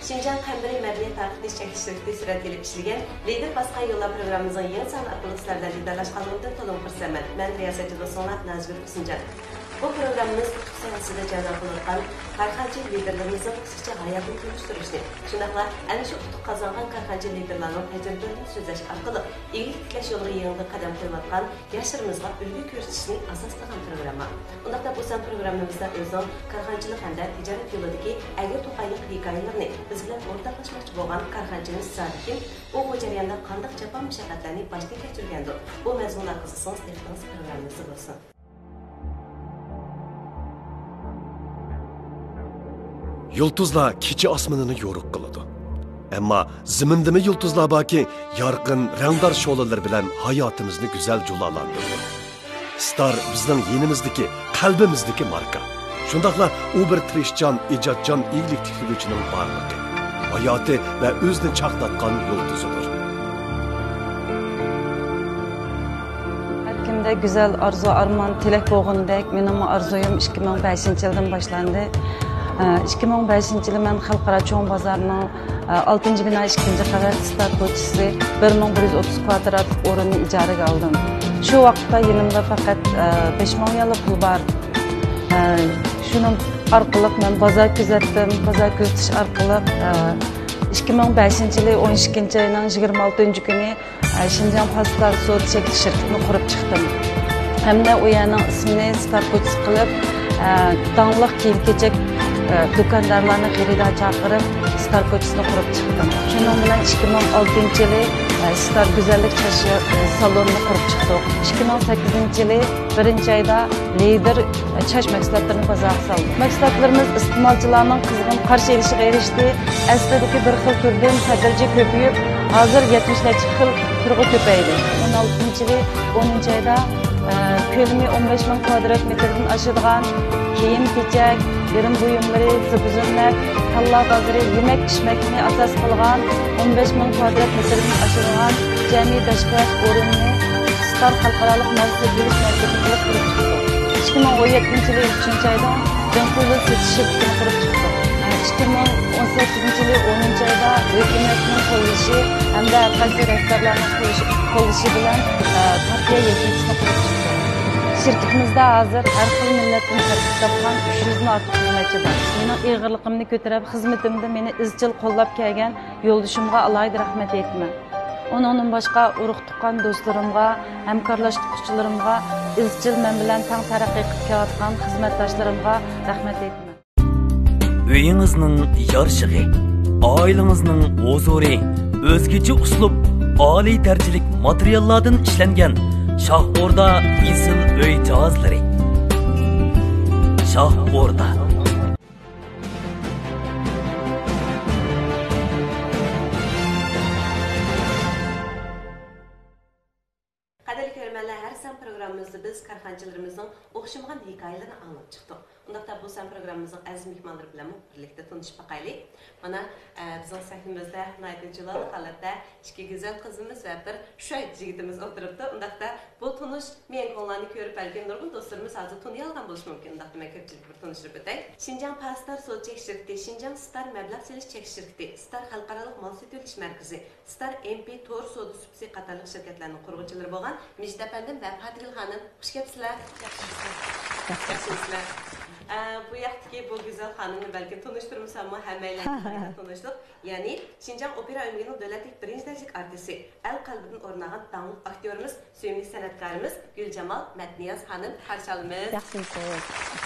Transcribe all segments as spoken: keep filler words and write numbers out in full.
شىنجاڭ قەمبىرى مەدەنىيەت تارقىتىش چەكلىك شىركىتى سۈرەتكە ئېلىپ ئىشلىگەن لىدىر باسقان يوللار پروگراممىمىزنىڭ يېڭى سانى ئارقىلىق سىلەر بىلەن دىدارلاشقانلىقىمدىن تولىمۇ خۇرسەنمەن. مەن رىياسەتچى دوستۇڭلار نازىگۈل تۇرسۇنجان. بۇ پروگراممىمىز ئۇتۇق ساھەسىدە جەۋلان قىلىۋاتقان كارخانىچى لىدىرلىرىمىزنىڭ قىسقىچە ھاياتىي تونۇشتۇرۇشىنى، شۇنداقلا ئەنە شۇ ئۇتۇق قازانغان كارخانىچى لىدىرلارنىڭ تەجرىبىلىرىدىن سۆزلەش ئارقىلىق ئىگىلىك تىكلەش يولىغا يېڭىدىن قەدەم قويۇۋاتقان ياشلىرىمىزغا ئۈلگە كۆرسىتىشنى ئاساس قىلغان پروگرامما. ئۇنداقتا بۇ سان پروگراممىمىزدا ئۆزىنىڭ كارخانىچىلىق ھەمدە تىجارەت يولىدىكى ئەگرى-توقايلىق ھېكايىلىرىنى بىز بىلەن ئورتاقلاشماقچى بولغان كارخانىچىمىز سادىكىم، ئۇ بۇ جەرياندا قانداق جاپا-مۇشەققەتلەرنى باشتىن كەچۈرگەندۇ؟ بۇ مەزمۇنلار قىزىقسىڭىز، دىققىتىڭىز پروگراممىمىزدا بولسۇن. يۇلتۇزلار كېچە ئاسمىنىنى يورۇق قىلىدۇ. ئەمما زېمىندىمۇ يۇلتۇزلار باركى، يارقىن، رەڭدار شولىلىرى بىلەن ھاياتىمىزنى گۈزەل جۇلالاندۇرىدۇ. ستار بىزنىڭ يېنىمىزدىكى، قەلبىمىزدىكى ماركا. شۇنداقلا ئۇ بىر تىرىشچان، ئىجادچان ئىگىلىك تىكلىگۈچىنىڭ بارلىقى، ھاياتى ۋە ئۆزىنى چاقناتقان يۇلتۇزىدۇر. ھەر كىمدە گۈزەل ئارزۇ، ئارمان، تىلەك بولغىنىدەك، مېنىڭمۇ ئارزۇيۇم ئىككى مىڭ بەشىنچى يىلدىن باشلاندى. ئىككى مىڭ بەشىنچى يىلى مەن خەلقئارا چوڭ بازارنىڭ ئالتىنچى بىنا، ئىككىنچى قەۋەت ستار كوچىسى، بىر مىڭ بىر يۈز ئوتتۇز كۋادراتلىق ئورۇننى ئىجارىگە ئالدىم. شۇ ۋاقىتتا يېنىمدا پەقەت بەش مىڭ يۈەنلا پۇل بار. شۇنىڭ ئارقىلىق مەن بازار كۆزەتتىم، بازار كۆزىتىش ئارقىلىق ئىككى مىڭ بەشىنچى يىلى ئون ئىككىنچى ئاينىڭ يىگىرمە ئالتىنچى كۈنى شىنجاڭ پاستار سودا چەكلىك شىركىتىنى قۇرۇپ چىقتىم. ھەمدە ئۇ يەرنىڭ ئىسمىنى ستار كوچىسى قىلىپ، داڭلىق كىيىم-كېچەك دۇكاندارلارنى خېرىدار چاقىرىپ، ستار كوچىسىنى قۇرۇپ چىقتىم. شۇنىڭ بىلەن ئىككى مىڭ ئالتىنچى يىلى ستار گۈزەللىك چاچ سالونىنى قۇرۇپ چىقتۇق. ئىككى مىڭ سەككىزىنچى يىلى بىرىنچى ئايدا لىدېر چاچ مەھسۇلاتلىرىنى بازارغا سالدۇق. مەھسۇلاتلىرىمىز ئىستېمالچىلارنىڭ قىزغىن قارشى ئېلىشىغا ئېرىشتى. ئەسلىدىكى بىر خىل تۈردىن تەدرىجىي كۆپىيىپ، ھازىر يەتمىش نەچچە خىل تۈرگە كۆپەيدى. ئون ئالتىنچى يىلى ئونىنچى ئايدا، ئە، كۆلىمى ئون بەش مىڭ كۋادرات مېتىردىن ئاشىدىغان كىيىم-كېچەك، گىرىم بۇيۇملىرى، زىبۇ-زىننەت، تاللا بازىرى، يېمەك-ئىچمەكنى ئاساس قىلغان ئون بەش مىڭ كۋادرات مېتىردىن ئاشىدىغان جەمئىي بەش قەۋەت ئورۇننى ستار خەلقئارالىق مال سېتىۋېلىش مەركىزىنى قۇرۇپ چىقتۇق. ئىككى مىڭ ئون يەتتىنچى يىلى ئۈچىنچى ئايدا دۆڭكۆلدە سېتىش شىركىتىنى قۇرۇپ چىقتۇق. ئىككى مىڭ ئون سەككىزىنچى يىلى ئونىنچى ئايدا ھۆكۈمەتنىڭ قوللىشى ھەمدە ھەر قايسى رەھبەرلەرنىڭ قوللىشى، قوللىشى بىلەن، ئە، پارتىيە يەكىنچىسىنى قۇرۇپ چىقتۇق. شىركىتىمىزدە ھازىر ھەر خىل مىللەتتىن تەركىب تاپقان ئۈچ يۈزدىن ئارتۇق خىزمەتچى بار. مېنىڭ ئېغىرلىقىمنى كۆتۈرۈپ، خىزمىتىمدە مېنى ئىزچىل قوللاپ كەلگەن يولدىشىمغا ئالاھىدە رەھمەت ئېيتىمەن. ئۇنىڭدىن باشقا، ئۇرۇق-تۇغقان دوستلىرىمغا، ھەمكارلاشقۇچىلىرىمغا، ئىزچىل مەن بىلەن تەڭ تەرەققىي قىلىپ كېلىۋاتقان خىزمەتداشلىرىمغا رەھمەت ئېيتىمەن. ئۆيىڭىزنىڭ يارىشىغى، ئائىلىڭىزنىڭ ھۇزۇرى، ئۆزگىچە ئۇسلۇب، ئالىي دەرىجىلىك ماتېرىياللاردىن ئىشلەنگەن شاھ ئوردا ئېسىل ئۆي جاھازلىرى. شاھ ئوردا. قەدىرلىك كۆرۈرمەنلەر، ھەر سان پروگراممىمىزدا بىز كارخانىچىلىرىمىزنىڭ ئوخشىمىغان ھېكايىلىرىنى ئاڭلاپ چىقتۇق. ئۇنداقتا بۇ سان پروگراممىمىزنىڭ ئەزىز مېھمانلىرى بىلەنمۇ بىرلىكتە تونۇشۇپ باقايلى. مانا، ئە، بىزنىڭ سەھنىمىزدە ناھايىتى جۇلالىق ھالەتتە ئىككى گۈزەل قىزىمىز ۋە بىر شۇ يىگىتىمىز ئولتۇرۇپتۇ. ئۇنداقتا بۇ تونۇش مېڭە كوڭلارنى كۆرۈپ بەلكىم نۇرغۇن دوستلىرىمىز ھازىر تونۇيالىغان بولۇشى مۇمكىن. ئۇنداقتا مەن كۆپچىلىككە بىر تونۇشتۇرۇپ ئۆتەي. شىنجاڭ پاستار سودا چەك شىركىتى، شىنجاڭ ستار مەبلەغ سېلىش چەك شىركىتى، ستار خەلقئارالىق مال سېتىۋېلىش مەركىزى، ستار ئېم پى تور سودا سۇپىسى قاتارلىق شىركەتلەرنىڭ قۇرغۇچىلىرى بولغان مىجىت ئەپەندىم ۋە پاتىل خانىم، خۇش كەپسىلەر. ياخشىمىسىلەر؟ ئە، بۇ ياقتىكى بۇ گۈزەل خانىمنى بەلكىم تونۇشتۇرمىساممۇ، ھەممەيلەن تونۇشلۇق. يەنى شىنجاڭ ئوپېرا ئۆمىكىنىڭ دۆلەتلىك بىرىنچى دەرىجىلىك ئارتىسى، ئەل قەلبىدىن ئورۇن ئالغان داڭلىق ئاكتيورىمىز، سۆيۈملۈك سەنئەتكارىمىز گۈلجامال مەتنىياز خانىم، قارشى ئالىمىز. ياخشىمۇسىز؟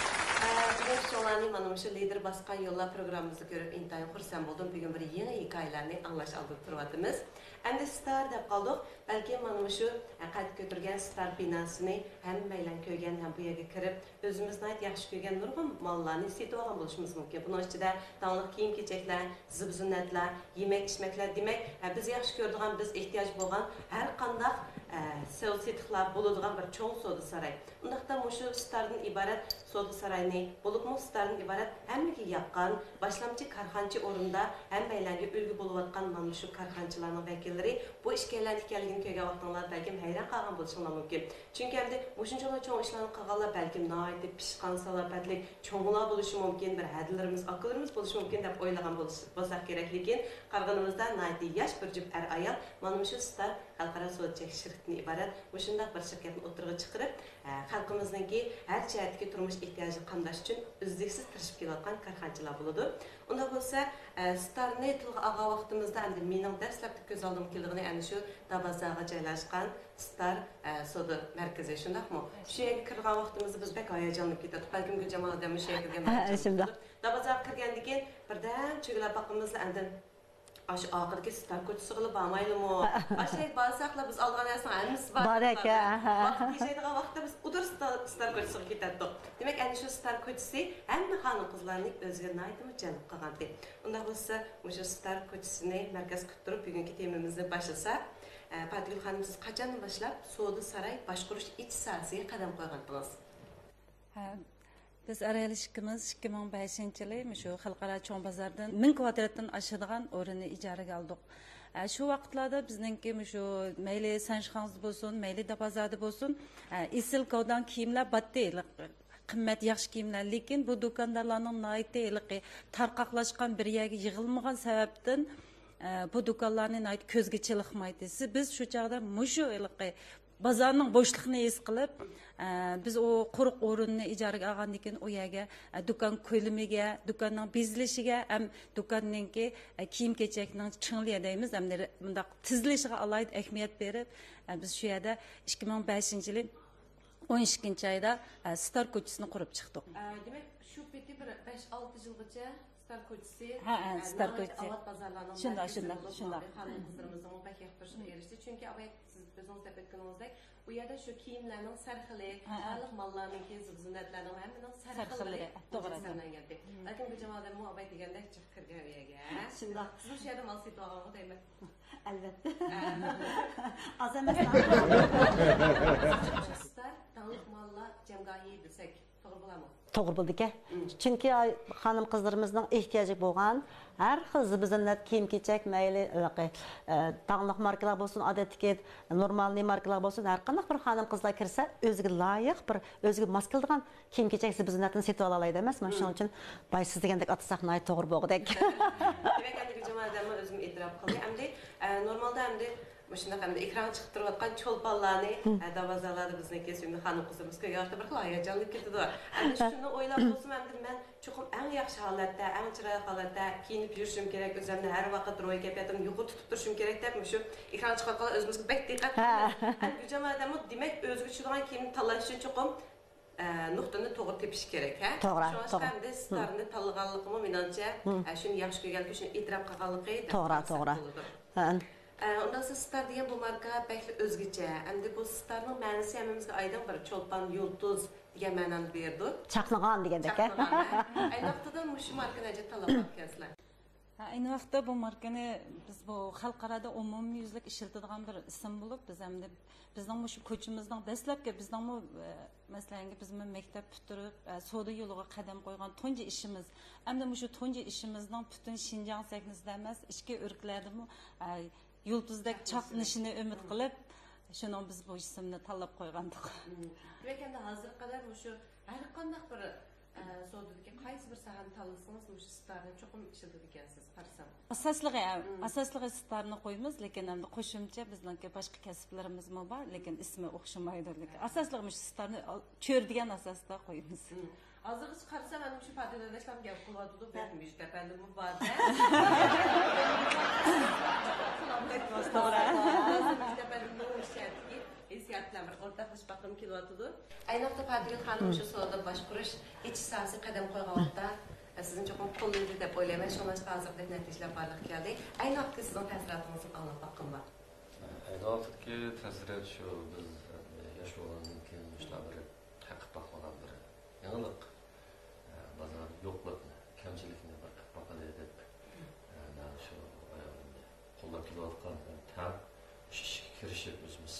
ئە، بۈگۈن شۇڭلارنى مانا مۇشۇ لىدېر باسقان يوللار پروگراممىمىزدا كۆرۈپ ئىنتايىن خۇرسەن بولدۇم. بۈگۈن بىر يېڭى ھېكايىلەرنى ئاڭلاش ئالدىدا تۇرۇۋاتىمىز. ئەمدى ستار دەپ قالدۇق. بەلكىم مانا مۇشۇ، ئە، قەد كۆتۈرگەن ستار بىناسىنى ھەممەيلەن كۆرگەن ھەم بۇ يەرگە كىرىپ، ئۆزىمىز ناھايىتى ياخشى كۆرگەن نۇرغۇن ماللارنى سېتىۋالغان بولۇشىمىز مۇمكىن. بۇنىڭ ئىچىدە داڭلىق كىيىم-كېچەكلەر، زىبۇ-زىننەتلەر، يېمەك-ئىچمەكلەر، دېمەك، ھە، بىز ياخشى كۆرىدىغان، بىز ئېھتىياج بولغان ھەر قانداق، سېلسىتىقلار بولىدىغان بىر چوڭ سودا ساراي. ئۇنداقتا مۇشۇ ستاردىن ئىبارەت سودا ساراينى، بولۇپمۇ ستاردىن ئىبارەت ھەممىگە ياققان باشلامچى كارخانىچى ئورنىدا ھەممەيلەنگە ئۈلگە بولۇۋاتقان مانا مۇشۇ كارخانىچىلارنىڭ ۋەكىللىرى بۇ ئىككىيلەننىڭ ئىكەنلىكىنى كۆرگەن ۋاقتىڭلار بەلكىم ھەيران قالغان بولۇشۇڭلار مۇمكىن. چۈنكى ئەمدى مۇشۇنچىلا چوڭ ئىشلارنى قىلغانلار بەلكىم ناھايىتى پىشقان سالاپەتلىك چوڭلار بولۇشى مۇمكىن، بىر ھەدىلىرىمىز، ئاكىلىرىمىز بولۇشى مۇمكىن دەپ ئويلىغان بولساق كېرەك. لېكىن قارىغىنىمىزدا ناھايىتى ياش بىر جۈپ ئەر-ئايال مانا مۇشۇ ستار خەلقئارا سودا چەكلىك شىركىتىدىن ئىبارەت مۇشۇنداق بىر شىركەتنى ئوتتۇرىغا چىقىرىپ، ئە، خەلقىمىزنىڭكى ھەر جەھەتتىكى تۇرمۇش ئېھتىياجىنى قامداش ئۈچۈن ئۈزلۈكسىز تىرىشىپ كېلىۋاتقان كارخانىچىلار بولىدۇ. ئۇنداق بولسا، ئە، ستارنى تىلغا ئالغان ۋاقتىمىزدا ئەمدى مېنىڭ دەسلەپتە كۆز ئالدىمغا كېلىدىغىنى ئەنە شۇ دابازاغا جايلاشقان ستار، ئە، سودا مەركىزى، شۇنداقمۇ؟ شۇ يەرگە كىرىدىغان ۋاقتىمىزدا بىز بەك ھاياجانلىنىپ كېتەتتۇق. بەلكىم گۈلجامال ھەدەممۇ شۇ يەرگە كىرگەن ھە، ھاياجانلىنىپ شۇنداق. كېتىدۇ. دابازاغا كىرگەندىن كېيىن بىردەم چۆگىلەپ باققىنىمىزدا ئاندىن ئاشۇ ئارقىدىكى ستار كوچىسىغىلا بارمايلىمۇ؟ ئاشۇ يەرگە بارساقلا بىز ئالىدىغان نەرسىنىڭ ھەممىسى بار. بار ئىكەن. ۋاقىت تېشەيدىغان ۋاقىتتا بىز ئۇدۇر ستار، ستار كوچىسىغا كېتەتتۇق. دېمەك، ئەنە شۇ ستار كوچىسى ھەممە خانىم-قىزلارنى ئۆزىگە ناھايىتىمۇ جەلپ قىلغانتى. ئۇنداق بولسا، مۇشۇ ستار كوچىسىنى مەركەز قىلىپ تۇرۇپ بۈگۈنكى تېمىمىزنى باشلىساق، ئە، پاتىگۈل خانىم، سىز قاچاندىن باشلاپ سودا ساراي باشقۇرۇش ئىچ ساھەسىگە قەدەم قويغانتىڭىز؟ ھە، بىز ئەر-ئايال ئىككىمىز ئىككى مىڭ بەشىنچى يىلى مۇشۇ خەلقئارا چوڭ بازاردىن مىڭ كۋادراتتىن ئاشىدىغان ئورۇننى ئىجارىگە ئالدۇق. ئە، شۇ ۋاقىتلاردا بىزنىڭكى مۇشۇ مەيلى سەنشىخاڭزدا بولسۇن، مەيلى دابازادا بولسۇن، ئە، ئېسىل گاۋداڭ كىيىملەر باتتى، قىممەت ياخشى كىيىملەر. لېكىن بۇ دۇكاندارلارنىڭ ناھايىتى ھېلىقى تارقاقلاشقان، بىر يەرگە يىغىلمىغان سەۋەبتىن، ئە، بۇ دۇكانلارنى ناھايىتى كۆزگە چېلىقمايتتى. بىز شۇ چاغدا مۇشۇ ھېلىقى بازارنىڭ بوشلۇقىنى ھېس قىلىپ، ئە، بىز ئۇ قۇرۇق ئورۇننى ئىجارىگە ئالغاندىن كېيىن، ئۇ يەرگە، ئە، دۇكان كۆلىمىگە، دۇكاننىڭ بېزىلىشىگە ھەم دۇكاننىڭكى، ئە، كىيىم-كېچەكنىڭ چىڭلىيە دەيمىز، ھەم مۇنداق تىزىلىشىغا ئالاھىدە ئەھمىيەت بېرىپ، ئە، بىز شۇ يەردە ئىككى مىڭ بەشىنچى يىلى ئون ئىككىنچى ئايدا، ئە، ستار كوچىسىنى قۇرۇپ چىقتۇق. ئە، دېمەك، شۇ پېتى بىر بەش-ئالتە يىلغىچە ستار كوچىسى، ھە، ھە، ئە، ستار ناھايىتى كوچىسى. ئاۋات بازارلارنىڭ شۇنداق، مەركىزى شۇنداق، بولۇپ شۇنداق. قالدى. خانىم-قىزلىرىمىزنىڭمۇ بەك ياقتۇرۇشىغا ئېرىشتى. چۈنكى ئاۋات سىز ئۆزىڭىز دەپ ئۆتكىنىڭىزدەك، ئۇ يەردە شۇ كىيىملەرنىڭ سەرخىلى، ھە، ھە. بارلىق ماللارنىڭكى، زىبۇ-زىننەتلەرنىڭ ھەممىنىڭ سەرخىلى، سەرخىللىرى، توغرا. مۇجەسسەملەنگەنتى. مم. لېكىن گۈلجامال ھەدەممۇ ئاۋات دېگەندەك جىق كىرگەن ئۇ يەرگە. شۇنداق. سىزمۇ شۇ يەردە مال سېتىۋالغانغۇ دەيمەن. ئەلۋەتتە. ھە. ئاز ئەمەس. ستار داڭلىق ماللار جەمگاھى دېسەك توغرا بولامۇ؟ توغرا بولىدىكەن. مم. چۈنكى ئاي-، خانىم-قىزلىرىمىزنىڭ ئېھتىياجى بولغان ھەر خىل زىبۇ-زىننەت، كىيىم-كېچەك، مەيلى، ھېلىقى، ئە، داڭلىق ماركىلار بولسۇن، ئادەتتىكى نورمالنىي ماركىلار بولسۇن، ھەر قانداق بىر خانىم-قىزلار كىرسە، ئۆزىگە لايىق بىر، ئۆزىگە ماس كېلىدىغان كىيىم-كېچەك، زىبۇ-زىننەتنى سېتىۋالالايدۇ ئەمەسمۇ؟ شۇنىڭ ئۈچۈن بايا سىز دېگەندەك ئاتىساق ناھايىتى توغرا بولغۇدەك. دېمەك، ئەمدى گۈلجامال ھەدەممۇ ئۆزىمۇ ئېتىراپ قىلدى. ئەمدى، ئە، نورمالدا ئەمدى مۇشۇنداق ئەمدى ئېكرانغا چىقىپ تۇرۇۋاتقان چولپانلارنى، ھە، دەرۋازىلاردا بىزنىڭكى سۆيۈملۈك خانىم-قىزلىرىمىز كۆرگەن ۋاقىتتا بىر خىل ھاياجانلىنىپ كېتىدۇ. ئەمدى شۇنى ئويلاپ بولسىمۇ، ئەمدى مەن چوقۇم ئەڭ ياخشى ھالەتتە، ئەڭ چىرايلىق ھالەتتە كىيىنىپ يۈرۈشۈم كېرەك، ئۆزۈمنى ھەر ۋاقىت روھىي كەيپىياتىمنى يۇقىرى تۇتۇپ تۇرۇشۇم كېرەك دەپ، مۇشۇ ئېكرانغا چىقىۋاتقانلار ئۆزىمىزگە بەك دىققەت قىلىمىز. ئەمدى گۈلجامال ھەدەممۇ، دېمەك، ئۆزىگە چۈشىدىغان كىيىمنى تاللاش ئۈچۈن چوقۇم ئە، نۇقتىنى توغرا تېپىش كېرەك، ھە؟ توغرا، شۇڭلاشقا توغرا. ئەمدى ستارنى تاللىغانلىقىمۇ مېنىڭچە، ئە، شۇنى ياخشى كۆرگەنلىكى، شۇنى ئېتىراپ قىلغانلىقى دەپ توغرا، قارىساق توغرا. بولىدۇ. ھە. ئە، ئۇنداق بولسا ستار دېگەن بۇ ماركا بەكلا ئۆزگىچە. ئەمدى بۇ ستارنىڭ مەنىسى ھەممىمىزگە ئايدىڭ، بىر چولپان، يۇلتۇز دېگەن مەنانى بېرىدۇ. چاقنىغان دېگەندەك، ھە؟ چاقنىغان، ھە. ئەينى ۋاقتىدا مۇشۇ ماركىنى ئەجەب تاللاپ ئاپتىكەنسىلەر. ھە، ئەينى ۋاقىتتا بۇ ماركىنى بىز بۇ خەلقئارادا ئومۇميۈزلۈك ئىشلىتىدىغان بىر ئىسىم بولۇپ، بىز ئەمدى بىزنىڭ مۇشۇ كوچىمىزنىڭ دەسلەپكى بىزنىڭمۇ، ئە، مەسىلەنگە بىزمۇ مەكتەپ پۈتتۈرۈپ، ئە، سودا يولىغا قەدەم قويغان تۇنجى ئىشىمىز. ئەمدى مۇشۇ تۇنجى ئىشىمىزنىڭ پۈتۈن شىنجاڭ سەھنىسىدە ئەمەس، ئىچكى ئۆلكىلەردىمۇ، ئە، يۇلتۇزدەك چاقنىشىنى ئۈمىد قىلىپ، شۇنىڭ بىز بۇ ئىسىمنى تاللاپ قويغانتۇق. مم. دېمەك، ئەمدى ھازىرغا قەدەر مۇشۇ ھەر قانداق بىر، ئە، سودىدىكى قايسى بىر ساھەنى تاللىسىڭىز، مۇشۇ ستارنى چوقۇم ئىشلىتىدىكەنسىز، قارىسام. ئاساسلىقى، مم. ئاساسلىقى ستارنى قويىمىز، لېكىن ئەمدى قوشۇمچە بىزنىڭكى باشقا كەسىپلىرىمىزمۇ بار، لېكىن ئىسمى ئوخشىمايدۇ. لېكىن ئاساسلىقى مۇشۇ ستارنى ئال-، چۆرىدىگەن ئاساستا قويىمىز. مم. ھازىرغىچە قارىسام، ئەنە مۇشۇ پاتىگۈل ئاداشلام گەپ قىلىۋاتىدۇ، بەك مۈجتەپەندىمۇ بار-دە. توغرا. ھازىر مۈجتەپەندىمۇ ھېسسىيات بىلەن بىر ئورتاقلىشىپ باققۇم كېلىۋاتىدۇ. ئەينى ۋاقىتتا پاتىگۈل خانىم مۇشۇ سودا باشقۇرۇش ئىچ ساھەسىگە قەدەم قويغان ۋاقىتتا، سىزنى چوقۇم قوللىدى دەپ ئويلايمەن. شۇڭلاشقا ھازىرقىدەك نەتىجىلەر بارلىققا كەلدى. ئەينى ۋاقىتتىكى سىزنىڭ تەسىراتىڭىزنى ئاڭلاپ باققۇم بار. ئەينى ۋاقىتتىكى تەسىرات شۇ، بىز ياش بولغاندىن كېيىن مۇشۇنداق بىر تەقىپ باقمىغان بىر يېڭىلىق، بازار يوقلۇقنى، كەمچىلىكنى بىر قىلىپ باقايلى دەپ، مانا شۇ ئايالىمنى قوللاپ كېلىۋاتقان ھەم مۇشۇ ئىشقا كىرىشىپ ئۆزىمىز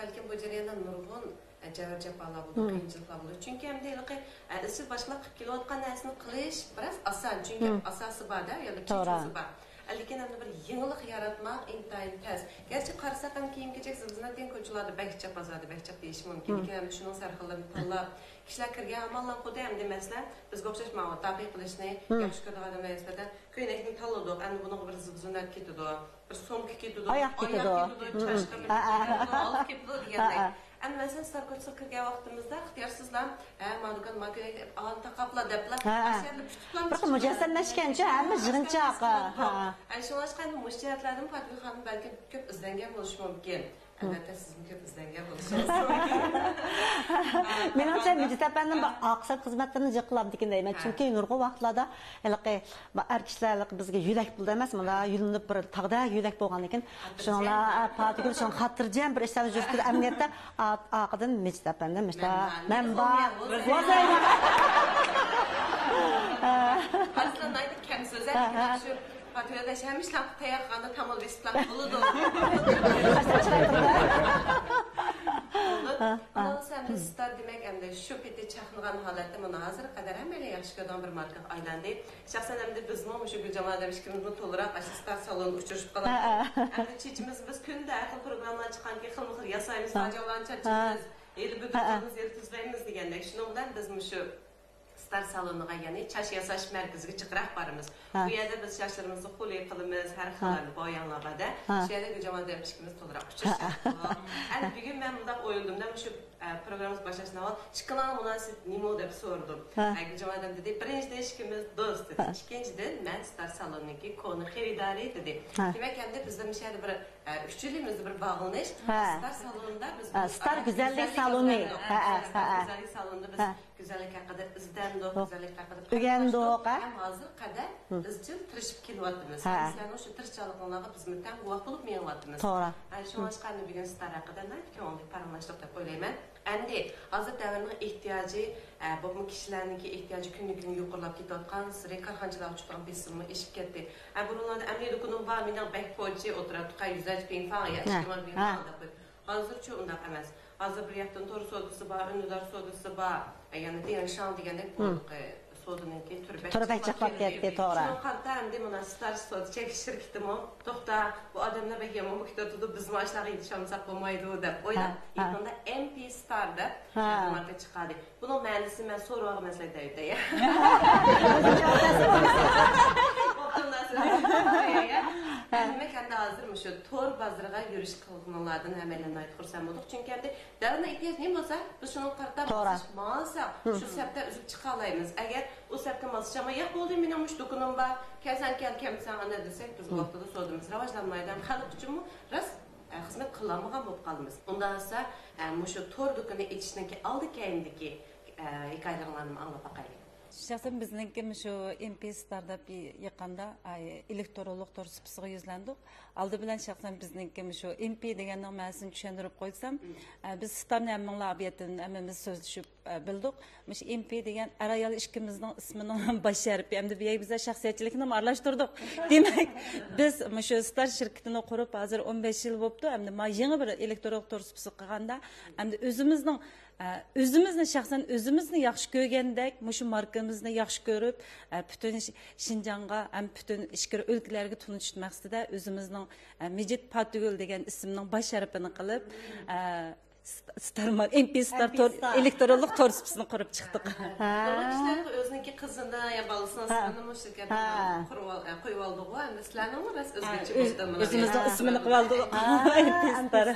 بەلكىم بۇ جەرياندا نۇرغۇن، ئە، جەبىر-جاپالار بولىدۇ، قىيىنچىلىقلار بولىدۇ. چۈنكى ئەمدى ھېلىقى، ئە، ئىزچىل باشقىلار قىلىپ كېلىۋاتقان نەرسىنى قىلىش بىراز ئاسان، چۈنكى ئاساسى بار-دە، يەنى توغرا. چېچىمىسى بار. ئە، لېكىن ئەمدى بىر يېڭىلىق ياراتماق ئىنتايىن تەس. گەرچە قارىساق ھەم كىيىم-كېچەك زىبۇ-زىننەت دېگەن كوچىلاردا بەك جىق، بازاردا بەك جىق دېيىشى مۇمكىن. لېكىن ئەمدى شۇنىڭ سەرخىللىرىنى تاللاپ، كىشىلەر كىرگەن ھامان خۇددى ئەمدى مەسىلەن، بىزگە ئوخشاش ماۋۇ تاپى قىلىشنى ياخشى كۆرىدىغان ئادەملەر ئەسلىدە كۆينەكنى تاللىدۇق، ئەمدى بۇنىڭغا بىر زىبۇ-زىننەت كېتىدۇ. بىر سومكا كېتىدۇ، ئاياق كېتىدۇ. ئاياق كېتىدۇ، چاشقا كېتىدۇ، ئالىپ كېتىدۇ دېگەندەك. ئەمدى مەسىلەن، ستار كوچىسىغا كىرگەن ۋاقتىمىزدا ئىختىيارسىزلا، ھە، ما دۇكان، ما كۆينەك دەپ، ئالان تاقاپلا دەپلا، ئاشۇ يەردە پۈتۈپلا مۇجەسسەملەشكەنچە ھەممە يىغىنچاق. شۇڭلاشقا ئەمدى مۇشۇ جەھەتلەردىن پاتىگۈل خانىم بەلكىم كۆپ ئىزدەنگەن بولۇشى مۇمكىن. ئەلۋەتتە، سىزمۇ كۆپ ئىزدەنگەن بولۇشىڭىز مۇمكىن. مېنىڭچە، مىجىت ئەپەندىم بۇ ئاقساق خىزمەتلىرىنى جىق قىلامدىكىن دەيمەن. چۈنكى نۇرغۇن ۋاقىتلاردا ھېلىقى ئەر كىشىلەر ھېلىقى بىزگە يۆلەك بولىدۇ ئەمەس، مۇنداق يۆلىنىپ بىر تاغدەك يۆلەك بولغاندىكىن، شۇنىڭلا پاتىگۈل شۇڭا خاتىرجەم بىر ئىشلارنى يۈرگۈزۈپ، ئەمەلىيەتتە ئارقىدىن مىجىت ئەپەندىم، مىجىت مەن بار. ئارسلان ناھايىتى كەم سۆزلەپ، شۇ پاتىگۈلدەك ھەممە ئىشلارغا تەييار قىلغاندا تامال بېسىپلا بولىدۇ. ئۇنىڭ سەن بىز ستار دېمەك، ئەمدى شۇ پېتى چاقنىغان ھالەتتە مانا ھازىرغا قەدەر ھەممەيلەن ياخشى كۆرىدىغان بىر ماركىغا ئايلاندى. شەخسەن ئەمدى بىزمۇ مۇشۇ گۈلجامال ھەدەم ئىككىمىزمۇ تولىراق ئاشۇ ستار سالوندا ئۇچرىشىپ قالىمىز. ئەمدى چېچىمىز بىز كۈندە ھەر خىل پروگراممىلار چىققانكى خىلمۇ خىل ياسايمىز، ھاجاۋلارنى چاچىمىز، ھېلى بۈگۈن قىلىمىز، ھېلى تۈزلەيمىز دېگەندەك. شۇنىڭ بىلەن بىز مۇشۇ ستار سالونىغا، يەنى چاچ ياساش مەركىزىگە جىقراق بارىمىز. بۇ يەردە بىز چاچلىرىمىزنى خۇلى قىلىمىز، ھەر خىل بوياڭلار بار-دە. شۇ يەردە گۈلجامال ھەدەم ئىككىمىز تولىراق ئۇچرىشىمىز. ئەنە بۈگۈن مەن مۇنداق ئويلىدىم-دە، مۇشۇ، ئە، پروگراممىمىز باشلاشتىن ئاۋۋال ئىككىڭلارنىڭ مۇناسىۋىتى نېمە دەپ سورىدىم. ئە، گۈلجامال ھەدەم دېدى، بىرىنچىدىن، ئىككىمىز دوست دېدى. ئىككىنچىدىن، مەن ستار سالونىنىڭكى كونا خېرىدارى دېدى. دېمەك، ئەمدى بىزدە مۇشۇ يەردە بىر، ئە، ئۈچىلىمىزدە بىر باغلىنىش. ستار سالونىدا بىز ستار گۈزەللىك سالونى. ستار گۈزەللىك سالونىدا بىز گۈزەللىك ھەققىدە ئىزدەندۇق، گۈزەللىك ھەققىدە ئۆگەندۇق، ھەم ھازىرغا قەدەر ئىزچىل تىرىشىپ كېلىۋاتىمىز. ھەم سىلەرنىڭ شۇ تىرىشچانلىقىڭلارغا بىزمۇ تەڭ گۇۋاھ بولۇپ مېڭىۋاتىمىز. توغرا. ھە، شۇڭلاشقا ئەمدى بۈگۈن ستار ھەققىدە ناھايىتى كۆڭۈللۈك پاراڭلاشتۇق دەپ ئويلايمەن. ئەمدى ھازىر دەۋرنىڭ ئېھتىياجى، ئە، بولۇپمۇ كىشىلەرنىڭكى ئېھتىياجى كۈندىن-كۈنگە يۇقىرىلاپ كېتىۋاتقانسېرى كارخانىچىلارغا چۈشىدىغان بېسىممۇ ئېشىپ كەتتى. ھە، بۇرۇنلاردا ئەمدى دۇكىنىم بار، مېنىڭ بەك پوچى ئولتۇراتتۇق، يۈزەرچە پىڭفاڭ يا ئىككى مىڭ پىڭفاڭ دەپ قويۇپ. ھازىرچۇ ئۇنداق ئەمەس. ھازىر بىر ياقتىن تور سودىسى بار، ئۈندىدار سودىسى بار، يەنە دىيەنشاڭ دېگەندەك بۇ، ئە، سودىنىڭكى تۈرى بەك جىقلاپ كەتتى. توغرا. شۇنىڭغا قارىتا ئەمدى مانا ستار سودا چەكلىك شىركىتىمۇ، توختا، بۇ ئادەملەر بەك يامان بولۇپ كېتىۋاتىدۇ، بىزمۇ ئاشۇلارغا يېتىشالمىساق بولمايدۇ دەپ ئويلاپ، يېقىندا ئېم پى ستار دەپ بىر ماركا چىقاردى. بۇنىڭ مەنىسىنى مەن سورىۋالغىن مەسىلە دەۋىتەي. دېمەك، ئەمدى ھازىر مۇشۇ تور بازىرىغا يۈرۈش قىلغىنىڭلاردىن ھەممەيلەن ناھايىتى خۇرسەن بولدۇق. چۈنكى ئەمدى دەۋرنىڭ ئېھتىياجى نېمە بولسا، بىز شۇنىڭغا قارىتا ماسلىشىپ ماڭساق، شۇ سەپتە ئۈزۈپ چىقالايمىز. ئەگەر ئۇ سەپتە ماسلىشالماي، ياق بولدى، مېنىڭ مۇشۇ دۇكىنىم بار، كەلسەڭ كەل، كەلمىسەڭ ئەنە دېسەك، بىز ئۇ ۋاقتىدا سودىمىز راۋاجلانمايدۇ ھەم خەلق ئۈچۈنمۇ راست، ئە، خىزمەت قىلالمىغان بولۇپ قالىمىز. ئۇنداق بولسا، ئە، مۇشۇ تور دۇكىنى ئېچىشنىڭكى ئالدى كەينىدىكى، ئە، ھېكايىلىرىڭلارنىمۇ ئاڭلاپ باقايلى. شەخسەن بىزنىڭكى مۇشۇ ئېم پى ستار دەپ يېقىندا، ئاي، ئېلېكترونلۇق تور سۇپىسىغا يۈزلەندۇق. ئالدى بىلەن شەخسەن بىزنىڭكى مۇشۇ ئېم پى دېگەننىڭ مەنىسىنى چۈشەندۈرۈپ قويسام، ئە، بىز ستارنى ھەممىڭلار ئابىيەتتىن ھەممىمىز سۆزلىشىپ، ئە، بىلدۇق. مۇشۇ ئېم پى دېگەن ئەر-ئايال ئىككىمىزنىڭ ئىسمىنىڭ باش ھەرپى. ئەمدى بۇ يەرگە بىزلەر شەخسىيەتچىلىكنىمۇ ئارىلاشتۇردۇق. دېمەك، بىز مۇشۇ ستار شىركىتىنى قۇرۇپ ھازىر ئون بەش يىل بوپتۇ. ئەمدى ما يېڭى بىر ئېلېكترونلۇق تور سۇپىسى قىلغاندا، ئەمدى ئۆزىمىزنىڭ، ئە، ئۆزىمىزنى، شەخسەن ئۆزىمىزنى ياخشى كۆرگەندەك، مۇشۇ ماركىمىزنى ياخشى كۆرۈپ، ئە، پۈتۈن ش-، شىنجاڭغا ھەم پۈتۈن ئىچكىرى ئۆلكىلەرگە تونۇتۇش مەقسىتىدە ئۆزىمىزنىڭ، ئە، مىجىت پاتىگۈل دېگەن ئىسىمنىڭ باش ھەرپىنى قىلىپ، ئە، ست-، ستار مار-، ئېم پى ستار تور، ئېلېكترونلۇق تور سۇپىسىنى قۇرۇپ چىقتۇق. نۇرغۇن كىشىلەر ئۆزىنىڭكى قىزىنى يا بالىسىنىڭ ئىسمىنىمۇ شىركەتنىڭ قۇرۇۋال-، ئە، قويۇۋالدىغۇ. ئەمدى سىلەرنىڭمۇ راست ئۆزگىچە بولدى، مانا ئۆزىمىزنىڭ ئىسمىنى قىلىۋالدۇق. ئېم پى ستار.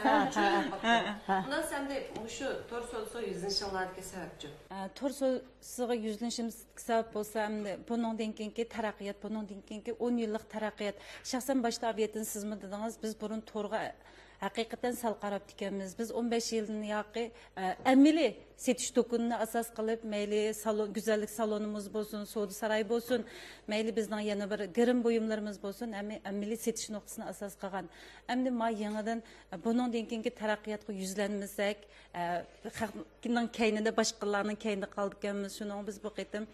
ئۇنداق سەندە مۇشۇ تور سودىسىغا يۈزلىنىشىڭلاردىكى سەۋەبچۇ؟ ئە، تور سودىسىغا يۈزلىنىشىمىزدىكى سەۋەب بولسا، ئەمدى بۇنىڭدىن كېيىنكى تەرەققىيات، بۇنىڭدىن كېيىنكى ئون يىللىق تەرەققىيات. شەخسەن باشتا ئابىيەتتىن سىزمۇ دېدىڭىز، بىز بۇرۇن تورغا ھەقىقەتەن سەل قاراپتىكەنمىز. بىز ئون بەش يىلدىن ياقى، ئە، ئەمەلىي سېتىش دۇكىنىنى ئاساس قىلىپ، مەيلى سالون، گۈزەللىك سالونىمىز بولسۇن، سودا سارايى بولسۇن، مەيلى بىزنىڭ يەنە بىر گىرىم بۇيۇملىرىمىز بولسۇن، ئەمە-، ئەمەلىي سېتىش نۇقتىسىنى ئاساس قىلغان. ئەمدى ما يېڭىدىن، ئە، بۇنىڭدىن كېيىنكى تەرەققىياتقا يۈزلەنمىسەك، ئە، خەقنىڭ كەينىدە، باشقىلارنىڭ كەينىدە قالىدىكەنمىز. شۇنىڭغا بىز بۇ قېتىم،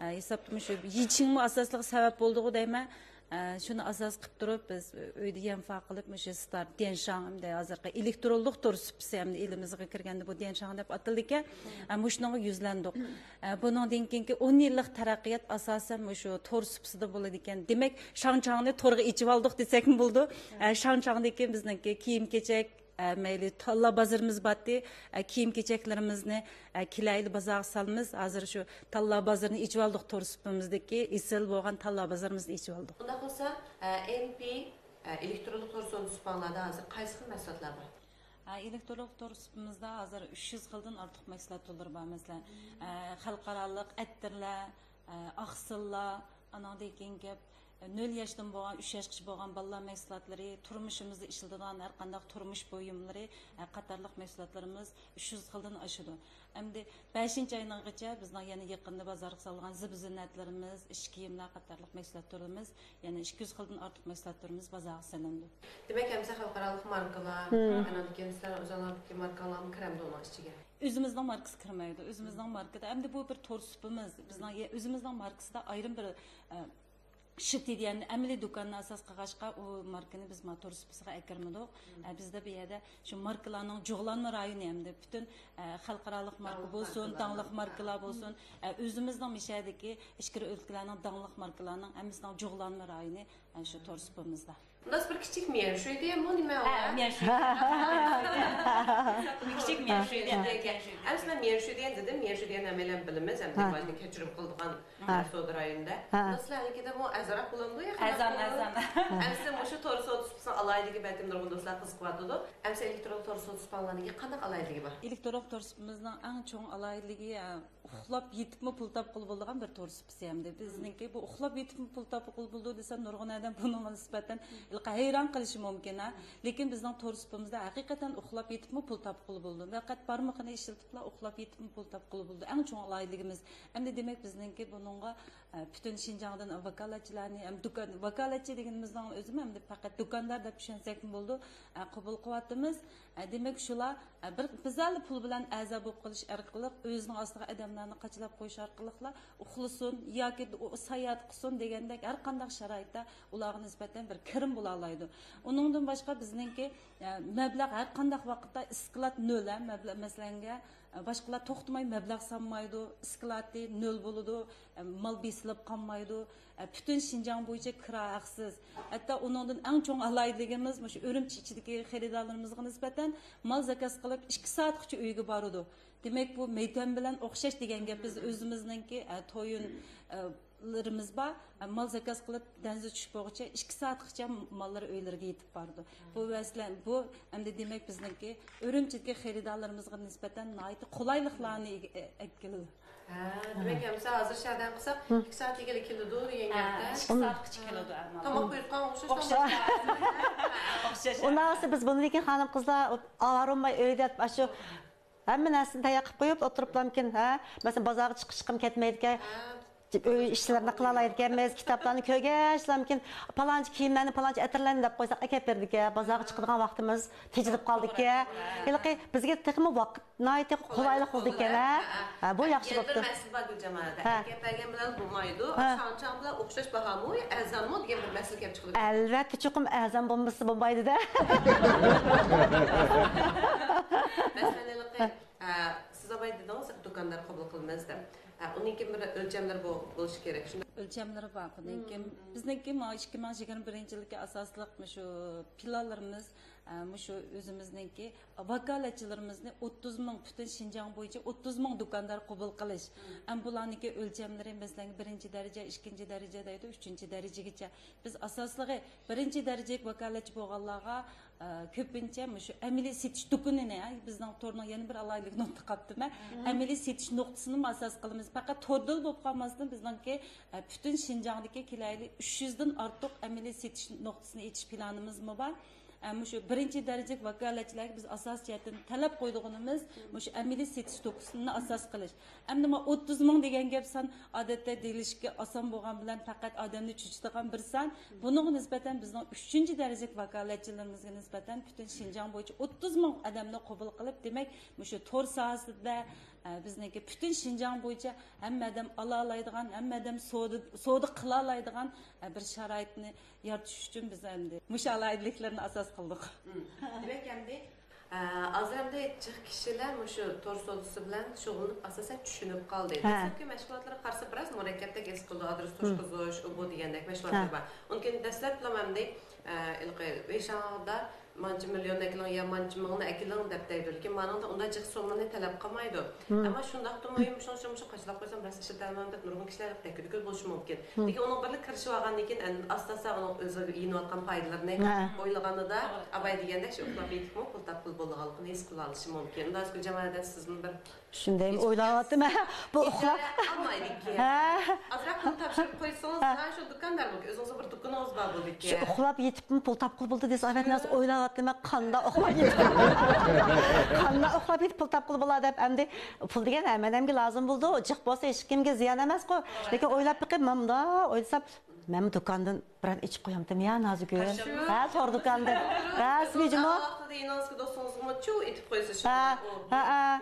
ئە، ھېسابتا مۇشۇ يىچىڭمۇ ئاساسلىق سەۋەب بولدىغۇ دەيمەن. ئە، شۇنى ئاساس قىلىپ تۇرۇپ، بىز ئۆيدە يەنفا قىلىپ، مۇشۇ ستارت ديەنشاڭ، ئەمدى ھازىرقى ئېلېكترونلۇق تور سۇپىسى ئەمدى ئېلىمىزغا كىرگەندە، بۇ ديەنشاڭ دەپ ئاتىلىدىكەن. ئە، مۇشۇنىڭغا يۈزلەندۇق. ئە، بۇنىڭدىن كېيىنكى ئون يىللىق تەرەققىيات ئاساسەن مۇشۇ تور سۇپىسىدا بولىدىكەن. دېمەك، شاڭچاڭنى تورغا ئېچىۋالدۇق دېسەكمۇ بولىدۇ. ئە، شاڭچاڭدىكى بىزنىڭكى كىيىم-كېچەك، ئە، مەيلى، تاللا بازىرىمىز بارتى، ئە، كىيىم-كېچەكلىرىمىزنى، ئە، كېلەيلى بازارغا سالىمىز. ھازىر شۇ تاللا بازىرىنى ئېچىۋالدۇق، تور سۇپىمىزدىكى ئېسىل بولغان تاللا بازىرىمىزنى ئېچىۋالدۇق. ئۇنداق بولسا، ئە، ئېم پى، ئە، ئېلېكترونلۇق تور سودا سۇپاڭلاردا ھازىر قايسى خىل مەھسۇلاتلار بار؟ ئە، ئېلېكترونلۇق تور سۇپىمىزدا ھازىر ئۈچ يۈز خىلدىن ئارتۇق مەھسۇلات تۈرلىرى بار. مەسىلەن، ئە، خەلقئارالىق ئەتىرلەر، ئە، ئاقسىللار، ئانىڭدىن كېيىنكى نۆل ياشتىن بولغان، ئۈچ ياشقىچە بولغان بالىلار مەھسۇلاتلىرى، تۇرمۇشىمىزدا ئىشلىتىدىغان ھەر قانداق تۇرمۇش بۇيۇملىرى، ئە، قاتارلىق مەھسۇلاتلىرىمىز ئۈچ يۈز خىلدىن ئاشىدۇ. ئەمدى بەشىنچى ئاينىڭغىچە بىزنىڭ يەنە يېقىندا بازارغا سالغان زىبۇ زىننەتلىرىمىز، ئىش كىيىملەر قاتارلىق مەھسۇلاتلىرىمىز يەنە ئىككى يۈز خىلدىن ئارتۇق مەھسۇلاتلىرىمىز بازارغا سېلىنىدۇ. دېمەك، ھەممىسى خەلقئارالىق ماركىلار، ئانىڭدىن كېيىن سىلەر ئۆزۈڭلارنىڭكى ماركاڭلارمۇ كىرەمدۇ ئۇنىڭ ئىچىگە؟ ئۆزىمىزنىڭ ماركىسى كىرمەيدۇ. ئۆزىمىزنىڭ ماركىدا، ئەمدى بۇ بىر تور سۇپىمىز. بىزنىڭ يە-، ئۆزىمىزنىڭ ماركىسىدا ئايرىم بىر، ئە، شىتى دېگەن ئەمەلىي دۇكاننى ئاساس قىلغاچقا، ئۇ ماركىنى بىز ما تور سۇپىسىغا ئەكىرمىدۇق. ئە، بىزدە بۇ يەردە شۇ ماركىلارنىڭ جۇغلانما رايونى ھەمدە پۈتۈن، ئە، خەلقئارالىق ماركا بولسۇن، داڭلىق ماركىلار بولسۇن، ئە، ئۆزىمىزنىڭ مىشەدىكى ئىچكىرى ئۆلكىلەرنىڭ داڭلىق ماركىلارنىڭ ھەممىسىنىڭ جۇغلانما رايونى، ئە، شۇ تور سۇپىمىزدا. بۇنداق بىر كىچىك ميەنشۇي دېگەن بۇ نېمە؟ ھە، ميەنشۇي. بىر كىچىك ميەنشۇي دېگەن. ئەمسە مەن ميەنشۇي دېگەن دېدىم. ميەنشۇي دېگەن ھەممەيلەن بىلىمىز، ھەم دېگۈن كەچۈرۈم قىلىدىغان سودا رايونىدا. بۇنداق سىلەرنىڭكىدە بۇ ئەرزانراق بولامدۇ يا قانداق بولىدۇ؟ ئەرزان، ئەرزان. ئەمسە مۇشۇ تور سودىسى ئالاھىدىلىكى بەلكىم نۇرغۇن دوستلار قىزىقىۋاتىدۇ. ئەمسە ئېلېكترون تور سودىسى پاڭلارنىڭكى قانداق ئالاھىدىلىكى بار؟ ئېلېكترون تور سۇپىمىزنىڭ ئەڭ چوڭ ئالاھىدىلىكى، ئە، ئۇخلاپ يېتىپمۇ پۇل تاپقىلى بولىدىغان بىر تور سۇپىسى ئەمدى. بىزنىڭكى بۇ ئۇخلاپ يېتىپمۇ پۇل تاپقىلى بولىدۇ دېسەم، نۇرغۇن ئادەم بۇنىڭغا نىسبەتەن ھېلىقى ھەيران قېلىشى مۇمكىن، ھە. لېكىن بىزنىڭ تور سۇپىمىزدا ھەقىقەتەن ئۇخلاپ يېتىپمۇ پۇل تاپقىلى بولىدۇ. پەقەت بارمىقىنى ئىشلىتىپلا ئۇخلاپ يېتىپمۇ پۇل تاپقىلى بولىدۇ. ئەڭ چوڭ ئالاھىدىلىكىمىز. ئەمدى دېمەك، بىزنىڭكى بۇنىڭغا، ئە، پۈتۈن شىنجاڭدىن ۋاكالەتچىلەرنى، ھەم دۇكان، ۋاكالەتچى دېگىنىمىزنىڭ ئۆزىمۇ ئەمدى پەقەت دۇكاندار دەپ چۈشەنسەكمۇ بولىدۇ، ئە، قوبۇل قىلىۋاتىمىز. ئە، دېمەك، شۇلار، ئە، بىر، بىزلەرلا پۇل بىلەن ئەزا بولۇپ قېلىش ئارقىلىق، ئۆزىنىڭ ئاستىغا ئادەملەرنى قاچىلاپ قويۇش ئارقىلىقلا ئۇخلىسۇن ياكى ئۇ ساياھەت قىلسۇن دېگەندەك ھەر قانداق شارائىتتا ئۇلارغا نىسبەتەن بىر كىرىم بولالايدۇ. ئۇنىڭدىن باشقا بىزنىڭكى، ئە، مەبلەغ ھەر قانداق ۋاقىتتا ئىسكىلات نۆل، ھە، مەبلەغ، مەسىلەنگە، ئە، باشقىلار توختىماي مەبلەغ سالمايدۇ، ئىسكىلاتى نۆل بولىدۇ، ئە، مال بېسىلىپ قالمايدۇ. ئە، پۈتۈن شىنجاڭ بويىچە كىرا ھەقسىز. ھەتتا ئۇنىڭدىن ئەڭ چوڭ ئالاھىدىلىكىمىز مۇشۇ ئۈرۈمچى ئىچىدىكى خېرىدارلىرىمىزغا نىسبەتەن مال زاكاز قىلىپ ئىككى سائەتقىچە ئۆيگە بارىدۇ. دېمەك، بۇ مەيتەم بىلەن ئوخشاش دېگەن گەپ. بىز ئۆزىمىزنىڭكى، ئە، تويۇن، ئە، لىرىمىز بار. ئە، مال زاكاز قىلىپ دەنزە چۈشۈپ بولغۇچە ئىككى سائەتقىچە ماللىرى ئۆيلىرىگە يېتىپ بارىدۇ. بۇ مەسىلە، بۇ ئەمدى دېمەك بىزنىڭكى ئۈرۈمچىدىكى خېرىدارلىرىمىزغا نىسبەتەن ناھايىتى قولايلىقلارنى ئىگە-، ئە، ئەكېلىدۇ. ھە، دېمەك، ھە. ئەمسە ھازىر شەھەردىن قىلساق، ھە. ئىككى سائەتتىگىلا كېلىدۇ دېگەن ھە، گەپتە. ئىككى سائەتقىچە كېلىدۇ، ئەمما. تاماق بۇيرۇتقان ئوخشاش. ئوخشاش. ئوخشاش. ئۇنداق بولسا بىز بۇندىن كېيىن خانىم قىزلار ئاۋارە بولماي ئۆيدە ئاشۇ ھەممە نەرسىنى تەييار قىلىپ قويۇپ ئولتۇرۇپلامكىن، ھە؟ مەسىلەن، بازارغا چىقىشقىمۇ كەتمەيدىكەن. ھە. ئۆي ئىشلىرىنى قىلالايدىكەنمىز، كىتابلارنى كۆرگەچلەمكىن، پالانچە كىيىملەرنى، پالانچە ئەتىرلەرنى دەپ قويساق، ئەكەپ بېرىدىكەن. بازارغا چىقىدىغان ۋاقتىمىز تېجىلىپ قالدىكەن. ھېلىقى بىزگە تېخىمۇ ۋاقىت ناھايىتى قولايلىق بولدىكەن، ھە؟ ھە، بۇ ياخشى بوپتۇ. يەنە بىر مەسىلە بار، گۈلجان ئانا. ھە. ئەكەپ بەرگەن بىلەن بولمايدۇ. ھە. شاڭچاڭ بىلەن ئوخشاش باھامۇ، ئەرزانمۇ دېگەن بىر مەسىلە كېلىپ چىقىدۇ. ئەلۋەتتە، چوقۇم ئەرزان بولمىسا بولمايدۇ-دە. مەسىلەن، ھېلىقى، ھە، سىز ئاۋاي دېدىڭىز، دۇكاندار قوبۇل قىلىمىز دەپ. ھە، ئۇنىڭكى بىر ئۆلچەملىرى بو-، بولۇشى كېرەك، شۇنداق. ئۆلچەملىرى بار بۇنىڭكى. مم. بىزنىڭكى مانا ئىككى مىڭ يىگىرمە بىرىنچى يىلدىكى ئاساسلىق مۇشۇ پىلانلىرىمىز، ئە، مۇشۇ ئۆزىمىزنىڭكى ۋاكالەتچىلىرىمىزنى ئوتتۇز مىڭ، پۈتۈن شىنجاڭ بويىچە ئوتتۇز مىڭ دۇكاندار قوبۇل قىلىش. مم. ئەمما بۇلارنىڭكى ئۆلچەملىرى، مەسىلەن، بىرىنچى دەرىجە، ئىككىنچى دەرىجە دەيدۇ، ئۈچىنچى دەرىجىگىچە. بىز ئاساسلىقى بىرىنچى دەرىجىلىك ۋاكالەتچى بولغانلارغا، ئە، كۆپىنچە مۇشۇ ئەمەلىي سېتىش دۇكىنىنى، ئە، بىزنىڭ تورنىڭ يەنە بىر ئالاھىدىلىكىنى ئۇنتۇپ قاپتىمەن. مم. ئەمەلىي سېتىش نۇقتىسىنىمۇ ئاساس قىلىمىز. پەقەت توردىلا بولۇپ قالماستىن، بىزنىڭكى، ئە، پۈتۈن شىنجاڭدىكى كېلەيلى ئۈچ يۈزدىن ئارتۇق ئەمەلىي سېتىش نۇقتىسىنى ئېچىش پىلانىمىزمۇ بار. ئە، مۇشۇ بىرىنچى دەرىجىلىك ۋاكالەتچىلەرگە بىز ئاساسىي جەھەتتىن تەلەپ قويىدىغىنىمىز مۇشۇ ئەمەلىي سېتىش نۇقتىسىنى ئاساس قىلىش. ئەمدى مانا ئوتتۇز مىڭ دېگەن گەپ سان ئادەتتە دېيىلىشكە ئاسان بولغان بىلەن پەقەت ئادەمنى چۆچۈتىدىغان بىر سان. بۇنىڭغا نىسبەتەن بىزنىڭ ئۈچىنچى دەرىجىلىك ۋاكالەتچىلىرىمىزگە نىسبەتەن پۈتۈن شىنجاڭ بويىچە ئوتتۇز مىڭ ئادەمنى قوبۇل قىلىپ، دېمەك، مۇشۇ تور ساھەسىدە، بىزنىڭكى پۈتۈن شىنجاڭ بويىچە ھەممە ئادەم ئالالايدىغان، ھەممە ئادەم سودا، سودا قىلالايدىغان بىر شارائىتنى يارىتىش ئۈچۈن بىز ئەمدى مۇشۇ ئالاھىدىلىكلەرنى ئاساس قىلدۇق. دېمەك، ئەمدى، ئە، ھازىر ئەمدى جىق كىشىلەر مۇشۇ تور سودىسى بىلەن شۇغۇللىنىپ، ئاساسەن چۈشىنىپ قالدى. دەسلەپكى مەشغۇلاتلارغا قارىسا، بىراز مۇرەككەپتەك ھېس قىلىدۇ. ئادرېس تۇرغۇزۇش، ئۇ بۇ دېگەندەك مەشغۇلاتلار بار. ئۇنىڭ كېيىن دەسلەپلا ئەمدى، ئە، ھېلىقى ۋېيشاڭدا مانچە مىليوننى ئەكېلىڭ يا مانچە مىڭنى ئەكېلىڭ دەپ دەيدۇ. لېكىن مانىڭدا ئۇنداق جىق سوممىنى تەلەپ قىلمايدۇ. ئەمما شۇنداقتىمۇ، مۇشۇنىڭ ئۈچۈن مۇشۇ قاچىلاپ قويسام، بىرەرسى ئىشلىتەلمەم دەپ نۇرغۇن كىشىلەر دەككە-دۈككىلە بولۇشى مۇمكىن. لېكىن ئۇنىڭ بىرلا كىرىشىۋالغاندىن كېيىن، ئەن-، ئاستا-ئاستا ئۇنىڭ ئۆزى يېيىنىۋاتقان پايدىلىرىنى ئويلىغىنىدا، ئاباي دېگەندەك شۇ ئۇخلاپ يېتىپمۇ پۇل تاپقىلى بولىدىغانلىقىنى ھېس قىلالىشى مۇمكىن. ئۇنداق گۈلجامال ھەدە سىزمۇ بىر شۇندايمۇ ئويلاۋاتىمەن. بۇ ئۇخلاپ ئالمايدىكەن. ھە. ئازراق پۇل تاپشۇرۇپ قويسىڭىز، ھە، شۇ دۇكاندار بولىدىكەن. ئۆزىڭىزنىڭ بىر دۇكىنىڭىز بار بولىدىكەن. شۇ ئۇخلاپ يېتىپمۇ پۇل تاپقىلى بولىدۇ دېسە، ئەۋەتمەس ئويلاۋاتىمەن. قاندا ئۇخلاپ يېتىپ، قاندا ئۇخلاپ يېتىپ پۇل تاپقىلى بولا دەپ. ئەمدى پۇل دېگەن ھەممە ئادەمگە لازىم بولىدۇ. جىق بولسا ھېچكىمگە زىيان ئەمەسقۇ. لېكىن ئويلاپ بېقىپ، مۇنداق ئويلىسام، مەنمۇ دۇكاندىن بىرەر ئېچىپ قويامتىم يا نازۇگۈل. ھە، تور دۇكاندىن. ھە، سىزگە جۇمۇ. ۋاقتىدا يېنىڭىزدىكى دوستىڭىزغىمۇ چۇ ئېتىپ قويسىز شۇ. ھە، ھە.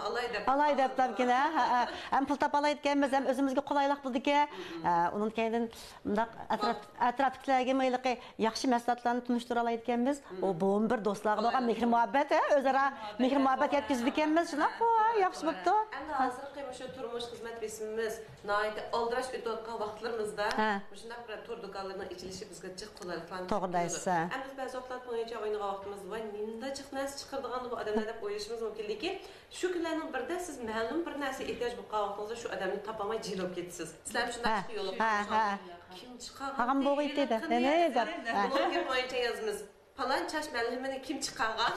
ئالاي دەپ. ئالاي دەپتىمكىن، ھە، ھە، ھە. ھەم پۇل تاپالايدىكەنمىز، ھەم ئۆزىمىزگە قولايلىق بولىدىكەن. ھە، ئۇنىڭدىن كېيىن مۇنداق ئەتراپ، ئەتراپتىكىلەرگە ھېلىقى ياخشى مەھسۇلاتلارنى تونۇشتۇرالايدىكەنمىز. ئۇ بۇمۇ بىر دوستلارغا بولغان مېھىر مۇھەببەت، ھە، ئۆزئارا مېھىر مۇھەببەت يەتكۈزىدىكەنمىز. شۇنداققۇ، ھە، ياخشى بوپتۇ. ئەمدى ھازىرقى مۇشۇ تۇرمۇش خىزمەت بېسىمىمىز ناھايىتى ئالدىراش ئۆتۈۋاتقان ۋاقىتلىرىمىزدا، ھە، مۇشۇنداق بىر تور دۇكانلىرىنىڭ ئېچىلىشى بىزگە جىق قولايلىقلارنى توغرا دەيسىز. ئەمدى بىز بەزى ۋاقىتلار پوڭيەنچيەن ئوينىغان ۋاقتىمىزدا، ۋاي، نېمىنداق جىق نەرسە چىقىرىدىغاندۇ بۇ ئادەملەر دەپ ئويلىشىمىز مۇمكىن. لېكىن شۇ كۈنلەرنىڭ بىرىدە سىز مەلۇم بىر نەرسىگە ئېھتىياج بولۇپ قالغان ۋاقتىڭىزدا شۇ ئادەمنى تاپالماي جىلىۋ كېتىسىز. سىلەرمۇ شۇنداق، ھە، چىقىپ يولۇققان، ھە، ھە، كىم چىقارغان قالغان بولغىيتتى دە، نېمە دەپ، ھە. بۇنىڭغا پوڭيەنچيەن يازىمىز. پالان چاچ مەلھىمىنى كىم چىقارغان؟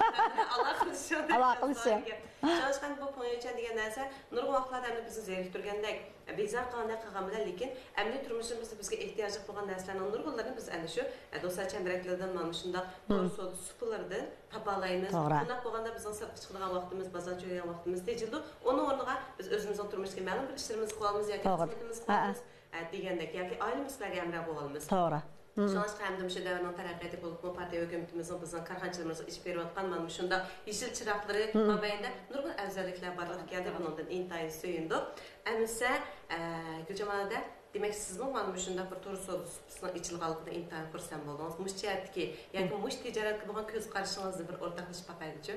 ئالاقىلىشىڭ دەپ. ئالاقىلىشىڭ. شۇڭلاشقا بۇ پوڭيەنچيەن دېگەن نەرسە نۇرغۇن ۋاقىتلاردا ئەمدى بىزنى زېرىكتۈرگەندەك، بىزار قىلغاندەك قىلغان بىلەن، لېكىن ئەمەلىي تۇرمۇشىمىزدا بىزگە ئېھتىياجلىق بولغان نەرسىلەرنىڭ نۇرغۇنلىرىنى بىز ئەنە شۇ، ئە، دوستلار چەمبىرەكلىرىدىن مانا مۇشۇنداق تور سودا سۇپىلىرىدىن تاپالايمىز. توغرا. بۇنداق بولغاندا بىزنىڭ سىرتقا چىقىدىغان ۋاقتىمىز، بازار چۆرىگەن ۋاقتىمىز تېجىلىدۇ. ئۇنىڭ ئورنىغا بىز ئۆزىمىزنىڭ تۇرمۇشتىكى مەلۇم بىر ئىشلىرىمىزنى قىلالمىز ياكى، توغرا، خىزمىتىمىزنى قىلالمىز. ئە، دېگەندەك، ياكى ئائىلىمىزدىكىلەرگە ھەمراھ بولالمىمىز. توغرا. شۇڭلاشقا ھەمدە مۇشۇ دەۋرنىڭ تەرەققىياتى بولۇپمۇ، پارتىيە ھۆكۈمىتىمىزنىڭ بىزنىڭ كارخانىچىلىرىمىزغا ئېچىپ بېرىۋاتقان مانا مۇشۇنداق يېشىل چىراغلىرى مابەينىدە نۇرغۇن ئەۋزەللىكلەر بارلىققا كەلدى. بۇنىڭدىن ئىنتايىن سۆيۈندۇق. ئەمىسە، ئە، گۈلجامال ھەدە، دېمەك، سىزمۇ مانا مۇشۇنداق بىر تور سودا سۇپىسىنىڭ ئېچىلغانلىقىدىن ئىنتايىن خۇرسەن بولدىڭىز. مۇشۇ جەھەتتىكى ياكى مۇشۇ تىجارەتكە بولغان كۆز قارىشىڭىزنى بىر ئورتاقلىشىپ باقايلىچۇ.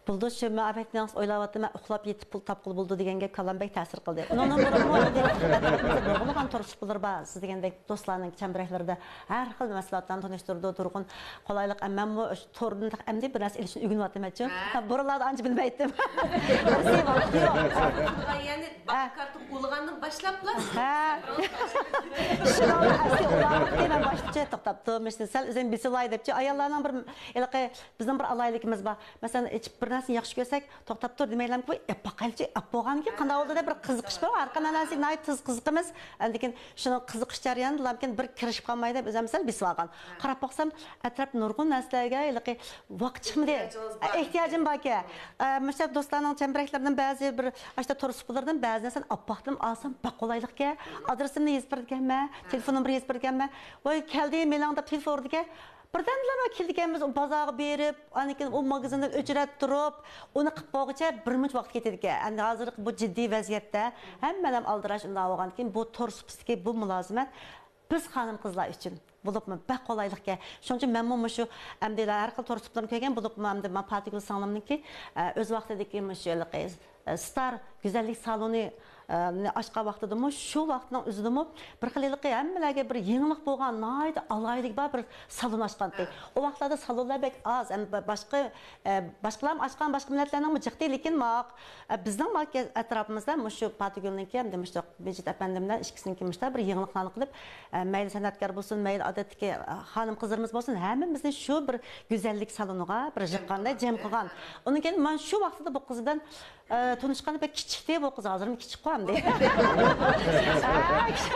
بولدى، شۇ مەن ئەۋەتنىڭىز ئويلاۋاتىمەن، ئۇخلاپ يېتىپ پۇل تاپقىلى بولىدۇ دېگەن گەپ كاللام بەك تەسىر قىلدى. ئۇنىڭدىن بۇرۇنمۇ ئەمدى ئەتراپىمىزدا نۇرغۇنلىغان تور سۇپىلىرى بار. سىز دېگەندەك دوستلارنىڭ چەمبىرەكلىرىدە ھەر خىل مەھسۇلاتلارنى تونۇشتۇرىدۇ، نۇرغۇن قولايلىق. ئەمما مەنمۇ شۇ توردىن تېخى ئەمدى بىر نەرسە ئېلىشنى ئۆگىنىۋاتىمەنچۇ. ھە. بۇرۇنلاردا ئانچە بىلمەيتتىم. بىرسى ۋاقتى يوق. يەنى بانك كارتىغا ئۇلىغاندىن باشلاپلا. ھە. شۇنىڭغا ئەسلى ئۇلارغا مەن باشلىقچە توختاپتۇ. مۇشۇ سەل ئۆزۈم بېسىۋالاي دەپچۇ. ئاياللارنىڭ بىر ھېلىقى بىزنىڭ بىر ئالاھىدىلىكىمىز بار. مەسىلەن، ئېچىپ بىر نەرسىنى ياخشى كۆرسەك، توختاپ تۇر دېمەيلەمكۇ، ئېپ باقايلىچۇ، ئېپ بولغاندىن كېيىن قانداق بولدى دەپ بىر قىزىقىش بار. ھەر قانداق نەرسىگە ناھايىتى تېز قىزىقىمىز. ئاندىن كېيىن شۇنىڭ قىزىقىش جەريانىدىلا بىر كىرىشىپ قالماي دەپ ئۆزۈم سەل بېسىۋالغان. قاراپ باقسام، ئەتراپ نۇرغۇن نەرسىلەرگە ھېلىقى ۋاقىت چىقمىدى. ئېھتىياجىڭىز بار. ئېھتىياجىم باركەن. ئە، مۇشۇ دوستلارنىڭ چەمبىرەكلىرىدىن بەزى بىر ئاشتا تور سۇپىلىرىدىن بەزى نەرسىنى ئاپ باقتىم، ئالسام بەك قولايلىقكەن. ئادرېسىمنى يېزىپ بېرىدىكەنمەن، تېلېفون نومۇرى يېزىپ بېرىدىكەنمەن. ۋاي، كەلدى، مېلىڭ دەپ تېلېفون ئۇرىدىكەن. بىردەمدىلا كېلىدىكەنمىز، ئۇ بازارغا بېرىپ، ئاندىن كېيىن ئۇ ماگىزىندىن ئۆچرەتتۈرۈپ، ئۇنى قىلىپ بولغۇچە بىر مۇنچە ۋاقىت كېتىدىكەن. ئەمدى ھازىرقى بۇ جىددىي ۋەزىيەتتە ھەممە ئادەم ئالدىراش ئۇنداق بولغاندىكىن، بۇ تور سۇپىسىدىكى بۇ مۇلازىمەت بىز خانىم-قىزلار ئۈچۈن بولۇپمۇ بەك قولايلىقكەن. شۇنىڭ ئۈچۈن مەنمۇ مۇشۇ ئەمدى ھەر خىل تور سۇپىلىرىنى كۆرگەن بولۇپمۇ، ئەمدى مانا پاتىگۈل سىڭلىمنىڭكى، ئە، ئۆز ۋاقتىدىكى مۇشۇ ھېلىقى ستار گۈزەللىك سالونى، ئە، نى ئاچقان ۋاقتىدىمۇ، شۇ ۋاقىتنىڭ ئۆزىدىمۇ بىر خىل ھېلىقى ھەممىلەرگە بىر يېڭىلىق بولغان، ناھايىتى ئالاھىدىلىكى بار بىر سالون ئاچقانتى. ئۇ ۋاقىتلاردا سالونلار بەك ئاز، ھەم با-، باشقا، ئە، باشقىلارمۇ ئاچقان، باشقا مىللەتلەرنىڭمۇ جىقتى، لېكىن ماق-، ئە، بىزنىڭ ماق-، ئەتراپىمىزدا مۇشۇ پاتىگۈلنىڭكى ھەمدە مۇشۇ مىجىت ئەپەندىم بىلەن ئىككىسىنىڭكى مۇشۇنداق بىر يېڭىلىقلارنى قىلىپ، ئە، مەيلى سەنئەتكار بولسۇن، مەيلى ئادەتتىكى، ئە، خانىم-قىزلىرىمىز بولسۇن، ھەممىمىزنى شۇ بىر گۈزەللىك سالونىغا بىر جىققاندەك جەم قىلغان. ئۇنىڭ كېيىن مەن شۇ ۋاقتىدا بۇ قىز بىلەن ئە، تونۇشقاندا بەك كىچىكتى بۇ قىز، ھازىرمۇ كىچىكقۇ ئەمدى. ھە، كىچىك.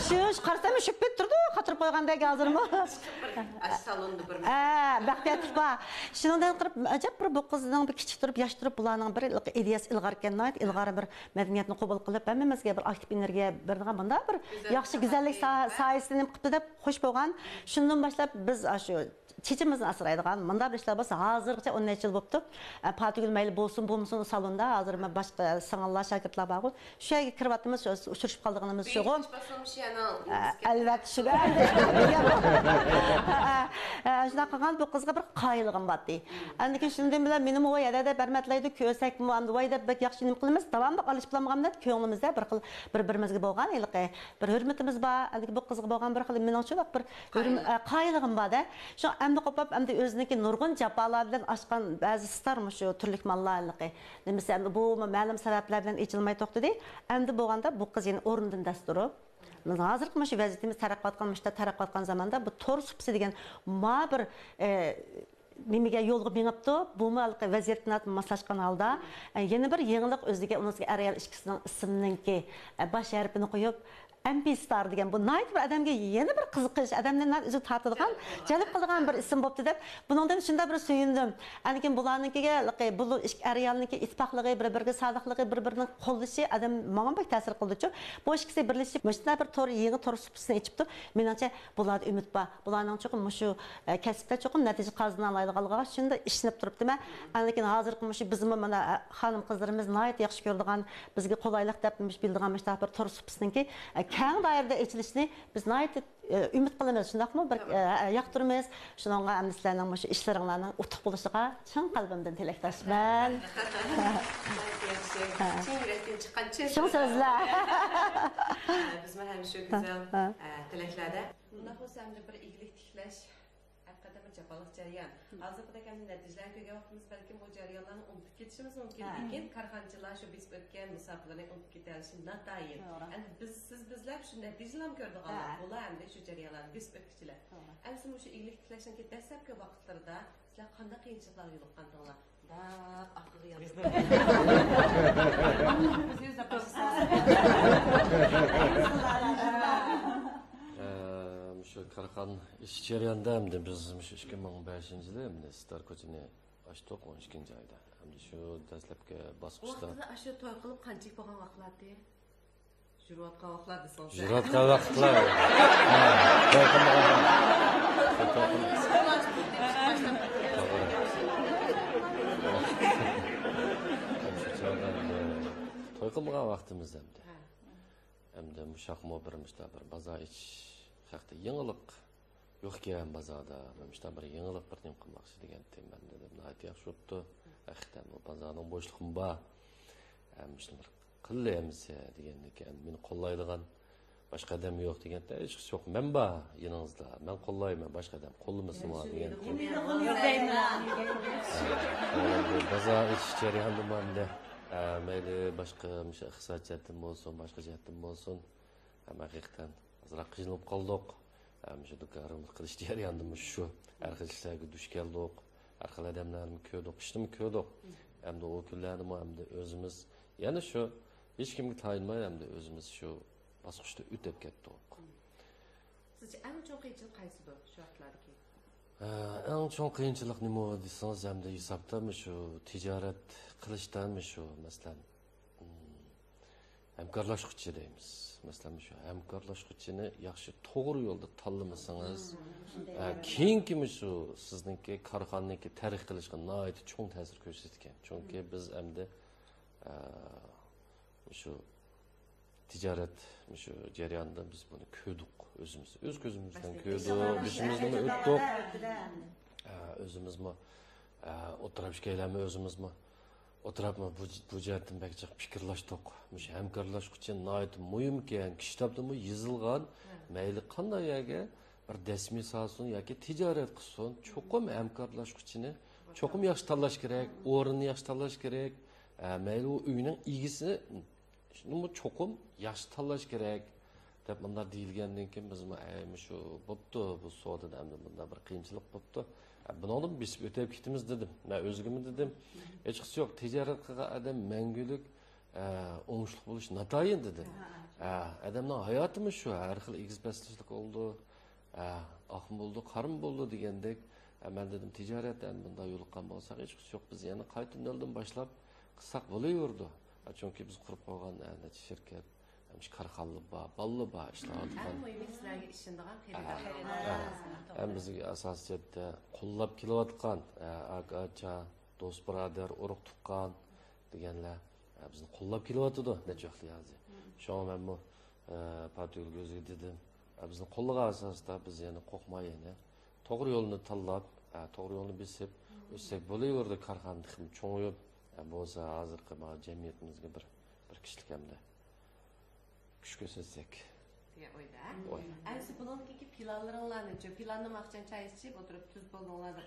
شۇ، شۇ، قارىسام شۈپپىدە تۇرىدۇ، قاتۇرۇپ قويغاندەك ھازىرمۇ. ئاشۇ سالوندا بىر. ھە، بەختىيەتلىك بار. شۇنىڭدىن قاراپ، ئەجەب بىر بۇ قىزنىڭ بىر كىچىك تۇرۇپ، ياش تۇرۇپ، بۇلارنىڭ بىر ئىدىيەسى ئىلغار ئىكەن، ناھايىتى ئىلغار بىر مەدەنىيەتنى قوبۇل قىلىپ، ھەممىمىزگە بىر ئاكتىپ ئېنېرگىيە بېرىدىغان مۇنداق بىر ياخشى گۈزەللىك سا-، ساھەسىنى نېمە قىپتۇ دەپ خوش بولغان. شۇندىن باشلاپ بىز ئاشۇ چېچىمىزنى ئاسرايدىغان مۇنداق بىر ئىشلار بولسا ھازىرغىچە ئون نەچچە يىل بوپتۇ. ئە، پاتىگۈل مەيلى بولسۇن بولمىسۇن سالوندا، ھازىر مەن باشقا سىڭىللار، شاگىرتلار بارغۇ. شۇ يەرگە كىرىۋاتىمىز، شۇ ئۇچرىشىپ قالىدىغىنىمىز شۇغۇ. ئە، ئەلۋەتتە شۇ. ئە، شۇنداق قىلغان بۇ قىزغا بىر قايىللىقىم بارتى. ئاندىن كېيىن شۇنىڭدىن بىلەن مېنىمۇ ۋاي ھەدە دەپ ھۆرمەتلەيدۇ، كۆرسەكمۇ ئەمدى ۋاي دەپ بەك ياخشى نېمە قىلىمىز، داۋاملىق ئارىلىشىپ بولمىغان بىلەن كۆڭلىمىزدە بىر خىل بىر-بىرىمىزگە بولغان ھېلىقى بىر ھۆرمىتىمىز بار. ئاندىن كېيىن بۇ قىزغا بولغان بىر خىل مېنىڭچۇ بىر ھۆرم-، قايىللىق. ئە، قايىللىقىم بار-دە. شۇ ئەمدى قوپۇپ، ئەمدى ئۆزىنىڭكى نۇرغۇن جاپالار بىلەن ئاشقان بەزى ستار مۇشۇ تۈرلۈك ماللارلىقى. نېمىسى، ئەمدى بۇ مەلۇم سەۋەبلەر بىلەن ئېچىلماي توختىدى. ئەمدى بولغاندا بۇ قىز يەنە ئورنىدىن دەس تۇرۇپ، ھازىرقى مۇشۇ ۋەزىيىتىمىز تەرەققىياتقان، مۇشۇنداق تەرەققىياتقان زاماندا بۇ تور سۇپىسى دېگەن ما بىر، ئە، نېمىگە يولغا مېڭىپتۇ، بۇمۇ ھېلىقى ۋەزىيەتكە ناھايىتى ماسلاشقان ھالدا، ئە، يەنە بىر يېڭىلىق ئۆزىگە، ئۇنىڭ ئۈستىگە ئەر-ئايال ئىككىسىنىڭ ئىسمىنىڭكى، ئە، باش ھەرپىنى قويۇپ، ئەمپى ستار دېگەن بۇ ناھايىتى بىر ئادەمگە يەنە بىر قىزىقىش، ئادەمنى ناھايىتى ئۆزىگە تارتىدىغان، جەلپ قىلىدىغان بىر ئىسىم بوپتۇ دەپ، بۇنىڭدىن شۇنداق بىر سۆيۈندۈم. ئاندىن كېيىن بۇلارنىڭكىگە، بۇ ئىككى ئەر-ئايالنىڭكى ئىتتىپاقلىقى، بىر-بىرىگە سادىقلىقى، بىر-بىرىنىڭ قوللىشى ئادەم ماڭا بەك تەسىر قىلدىچۇ. بۇ ئىككىسى بىرلىشىپ مۇشۇنداق بىر تور، يېڭى تور سۇپىسىنى ئېچىپتۇ. مېنىڭچە، بۇلاردا ئۈمىد بار. بۇلارنىڭ چوقۇم مۇشۇ، ئە، كەسىپتە چوقۇم نەتىجە قازىنالايدىغانلىقىغا شۇنداق ئىشىنىپ تۇرۇپتىمەن. ئاندىن كېيىن ھازىرقى مۇشۇ بىزمۇ مانا، ئە، خانىم قىزلىرىمىز ناھايىتى ياخشى كۆرىدىغان، بىزگە قولايلىق دەپ مۇشۇ بىلىدىغان مۇشۇنداق بىر تور سۇپىسىنىڭكى، ئە، كەڭ دائىرىدە ئېچىلىشىنى بىز ناھايىتى، ئە، ئۈمىد قىلىمىز، شۇنداقمۇ؟ بىر، ئە، ياقتۇرىمىز. شۇنىڭغا ئەمدى سىلەرنىڭ مۇشۇ ئىشلىرىڭلارنىڭ ئۇتۇق بولۇشىغا چىن قەلبىمدىن تىلەكداشمەن. ناھايىتى ياخشى. چىن يۈرەكتىن چىققان چىن چىن سۆزلەر. سۆزلەر. بىزمۇ ھەم شۇ گۈزەل، ئە، تىلەكلەردە. ئۇنداق بولسا ئەمدى بىر ئىگىلىك تىكلەش ھەقىقەتەن بىر جاپالىق جەريان. ھازىرقىدەك ئەمدى نەتىجىلەرنى كۆرگەن ۋاقتىمىز بەلكىم بۇ جەريانلارنى ئۇنتۇپ كېتىشىمىز مۇمكىن. لېكىن كارخانىچىلار شۇ بېسىپ ئۆتكەن مۇساپىلىرىنى ئۇنتۇپ كېتەلىشى ناتايىن. توغرا. ئەمدى بىز، سىز بىزلەر شۇ نەتىجىلەرنى كۆرىدىغانلار. ھە. بۇلار ئەمدى شۇ جەريانلارنى بېسىپ ئۆتكۈچىلەر. توغرا. ئەمدى مۇشۇ ئىگىلىك تىكلەشنىڭكى دەسلەپكى ۋاقىتلىرىدا سىلەر قانداق قىيىنچىلىقلارغا يولۇققانتىڭلار؟ داق ئاقىغا يالتىپ. بىز يۈزلەپ باشلىساق. ئە، مۇشۇ كارخانا ئېچىش جەريانىدا ئەمدى بىز مۇشۇ ئىككى مىڭ بەشىنچى يىلى ئەمدى ستار كوچىنى ئاچتۇق، ئون ئىككىنچى ئايدا. ئەمدى شۇ دەسلەپكى بۇ باسقۇچتا ۋاقىتتا ئاشۇ توي قىلىپ قانچىلىك بولغان ۋاقىتلارتى؟ يۈرۈۋاتقان ۋاقىتلار دېسىڭىز. يۈرۈۋاتقان ۋاقىتلار. ھە، توي قىلمىغان. توي قىلمىغان. توغرا. شۇ چاغدا، ئە، توي قىلمىغان ۋاقتىمىز ئەمدى. ھە. ئەمدى مۇشاقمۇ بىر مۇشتا بىر بازار ئېچىش ھەقتە يېڭىلىق يوق ئىكەن بازاردا. مەن مۇشتا بىر يېڭىلىق بىر نېمە قىلماقچى دېگەنتىم. مەن دېدىم، ناھايىتى ياخشى بوپتۇ. ھەقىقەتەن بۇ بازارنىڭ بوشلۇقىمۇ بار. ھەم شۇنى بىر قىللى ئەمىسە دېگەندىكىن، مېنى قوللايدىغان باشقا ئادەم يوق دېگەندە، ھېچقىسى يوق. مەن بار يېنىڭىزدا. مەن قوللايمەن، باشقا ئادەم قوللىمىسىمۇ دېگەنتىم. بۇ بازار ئېچىش جەريانىدىمۇ ئەمدى، ئە، مەيلى باشقا مۇشۇ ئىقتىساد جەھەتتىن بولسۇن، باشقا جەھەتتىن بولسۇن، ھەم ھەقىقەتەن ئازراق قىينىلىپ قالدۇق. ھەم شۇ دۇكان رېمونت قىلىش جەريانىدىمۇ شۇ ھەر خىل ئىشلارغا دۇچ كەلدۇق. ھەر خىل ئادەملەرنى كۆردۇق، ئىشنىمۇ كۆردۇق. ئەمدى ئۇ كۈنلەردىمۇ ئەمدى ئۆزىمىز يەنە شۇ ھېچكىمگە تايىنماي ئەمدى ئۆزىمىز شۇ باسقۇچتا ئۆتۈپ كەتتۇق. سىزچە ئەڭ چوڭ قىيىنچىلىق قايسىدۇر شۇ ۋاقىتلاردىكى؟ ئە، ئەڭ چوڭ قىيىنچىلىق نېمە دېسىڭىز، ئەمدى ھېسابتا مۇشۇ تىجارەت قىلىشتا مۇشۇ، مەسىلەن، ھەمكارلاشقۇچى دەيمىز. مەسىلەن، مۇشۇ ھەمكارلاشقۇچىنى ياخشى توغرا يولدا تاللىمىسىڭىز، ئە، كېيىنكى مۇشۇ سىزنىڭكى كارخانىنىڭكى تەرەققىي قىلىشىغا ناھايىتى چوڭ تەسىر كۆرسىتىدىكەن. چۈنكى بىز ئەمدى، ئە، مۇشۇ تىجارەت، مۇشۇ جەريانىدا بىز بۇنى كۆردۇق ئۆزىمىز. ئۆز كۆزىمىز بىلەن كۆردۇق، بېشىمىزدىنمۇ ئۆتتۇق. ئە، ئۆزىمىزمۇ، ئە، ئوتتۇرا ئىككىيلەنمۇ ئۆزىمىزمۇ ئوتتۇرا بۇ، بۇ جەھەتتىن بەك جىق پىكىرلەشتۇق. مۇشۇ ھەمكارلاشقۇچى ناھايىتى مۇھىمكەن، كىتابتىمۇ يېزىلغان. مەيلى قانداق يەرگە بىر دەسمى سالسۇن ياكى تىجارەت قىلسۇن، چوقۇم ھەمكارلاشقۇچىنى چوقۇم ياخشى تاللاش كېرەك، ئورنىنى ياخشى تاللاش كېرەك. ئە، مەيلى ئۇ ئۆينىڭ ئىگىسىنىمۇ چوقۇم ياخشى تاللاش كېرەك، دەپ مۇنداق دېيىلگەندىن كېيىن بىزمۇ، ئەي، مۇشۇ بوپتۇ، بۇ سودىدا ئەمدى مۇنداق بىر قىيىنچىلىق بوپتۇ. ئە، بۇنىڭدىن بېسىپ ئۆتۈپ كېتىمىز دېدىم. مەن ئۆزىگىمۇ دېدىم. ھېچقىسى يوق، تىجارەت قىلغان ئادەم مەڭگۈلۈك، ئە، ئوڭۇشلۇق بولۇش ناتايىن دېدىم. ئە، ئادەمنىڭ ھاياتىمۇ شۇ، ھەر خىل ئېگىز پەسلىشلىك بولىدۇ. ئە، ئاقمۇ بولىدۇ، قارمۇ بولىدۇ دېگەندەك. ئە، مەن دېدىم، تىجارەتتە ئەمدى بۇنداق يولۇققان بولساق، ھېچقىسى يوق، بىز يەنە قايتا نۆلدىن باشلاپ قىلساق بولۇۋېرىدۇ. ئە، چۈنكى بىز قۇرۇپ قويغان، ئە، نەچچە شىركەت، ھەم شۇ كارخانىلار بار، بالىلار بار، ئىشلەۋاتقان. ئەڭ مۇھىمى سىلەرگە ئىشىنىدىغان خېرىدارلار. ھەم بىزگە ئاساسىي جەھەتتە قوللاپ كېلىۋاتقان، ئاكا، ئاچا، دوست بۇرادەر، ئۇرۇق تۇغقان دېگەنلەر بىزنى قوللاپ كېلىۋاتىدۇ نەچچە ۋاقىت ھازىر. شۇڭا مەنمۇ پاتىگۈلگە ئۆزىگە دېدىم، بىزنى قوللىغان ئاساستا بىز يەنە قورقماي، يەنە توغرا يولنى تاللاپ، توغرا يولنى بېسىپ ئۆتسەك بولۇۋېرىدۇ. كارخانا تېخىمۇ چوڭىيىپ، بولسا ھازىرقى مانا جەمئىيىتىمىزگە بىر، بىر كىشىلىك ھەمدە كۈچ كۆرسەتسەك دېگەن ئويدا. ئوي. ئەمسە بۇنىڭدىكى پىلانلىرىڭلارنىچۇ؟ پىلاننى ماخچان چاي ئىچىپ ئولتۇرۇپ تۈز بولدۇڭلار دەپ.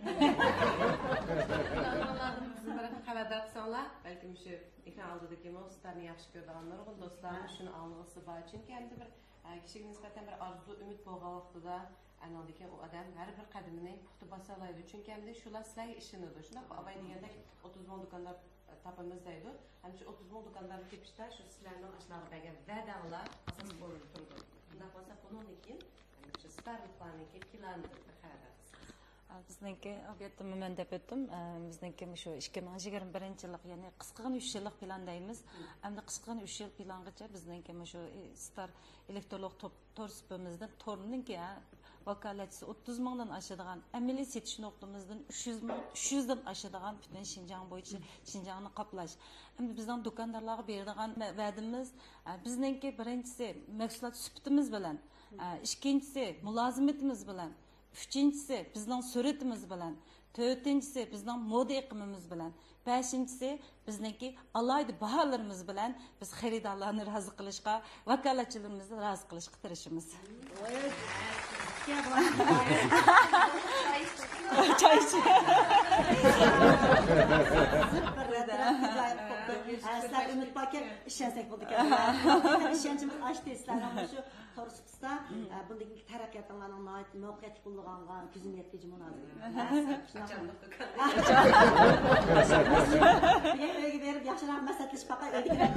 پىلانلىرىڭلاردىن بىزنى بىر خەۋەردار قىلساڭلار، بەلكىم شۇ ئېكران ئالدىدىكى مۇ ستارنى ياخشى كۆرىدىغانلار نۇرغۇن دوستلار شۇنى ئاڭلىغۇسى بار. چۈنكى ئەمدى بىر، ئە، كىشىگە نىسبەتەن بىر ئارزۇ، ئۈمىد بولغان ۋاقتىدا، ئەنىڭدىكى ئۇ ئادەم ھەر بىر قەدىمىنى پۇختا باسالايدۇ. چۈنكى ئەمدى شۇلار سىلەرگە ئىشىنىدۇ. شۇنداققۇ؟ ئاۋاي دېگەندەك ئوتتۇز مىڭ دۇكاندار تاپىمىز دەيدۇ. ھەم شۇ ئوتتۇز مىڭ دۇكاندارنى تېپىشتا شۇ سىلەرنىڭ ئاشۇلارغا بەرگەن ۋەدەڭلار ئاساس بولۇپ تۇرىدۇ. شۇنداق بولسا بۇنىڭدىن كېيىن شۇ ستارلىقلارنىڭكى پىلانىدىن بىر خەۋەردار قىلسىڭىز. بىزنىڭكى ئالبەتتە مەن دەپ ئۆتتۈم. بىزنىڭكى مۇشۇ ئىككى مىڭ يىگىرمە بىرىنچى يىللىق، يەنى قىسقىغىنە ئۈچ يىللىق پىلان دەيمىز. ئەمدى قىسقىغىنە ئۈچ يىل پىلانغىچە بىزنىڭكى مۇشۇ ستار ئېلېكترونلۇق توپ تور سۇپىمىزدىن تورنىڭكى، ھە، ۋاكالەتچىسى ئوتتۇز مىڭدىن ئاشىدىغان، ئەمەلىي سېتىش نۇقتىمىزدىن ئۈچ يۈز مىڭ، ئۈچ يۈزدىن ئاشىدىغان پۈتۈن شىنجاڭ بويىچە شىنجاڭنى قاپلاش. ئەمدى بىزنىڭ دۇكاندارلارغا بېرىدىغان ۋە-، ۋەدىمىز، ئە، بىزنىڭكى بىرىنچىسى مەھسۇلات سۈپىتىمىز بىلەن، ئە، ئىككىنچىسى مۇلازىمىتىمىز بىلەن، ئۈچىنچىسى بىزنىڭ سۈرئىتىمىز بىلەن، تۆتىنچىسى بىزنىڭ مودا ئېقىمىمىز بىلەن، بەشىنچىسى بىزنىڭكى ئالاھىدە باھالىرىمىز بىلەن بىز خېرىدارلارنى رازى قىلىشقا، ۋاكالەتچىلىرىمىزنى رازى قىلىشقا تىرىشىمىز. چاي ئىچىش. سىلەر ئۈمىد باركەن، ئىشەنسەك بولىدىكەن. ئىشەنچىمىز ئاشتى سىلەرنىڭ مۇشۇ تور سۇپىسىدا، ئە، بۇندىن كېيىنكى تەرەققىياتىڭلارنىڭ ناھايىتى مۇۋەپپەقىيەتلىك بولىدىغانلىقىغا كۆزۈم يەتتى جۇمۇ ھازىر. قاچانلىق دۇكان. بۈگۈن ئۆيگە بېرىپ ياخشىراق مەسلىھەتلىشىپ باقاي ئۆيدىكىلەر.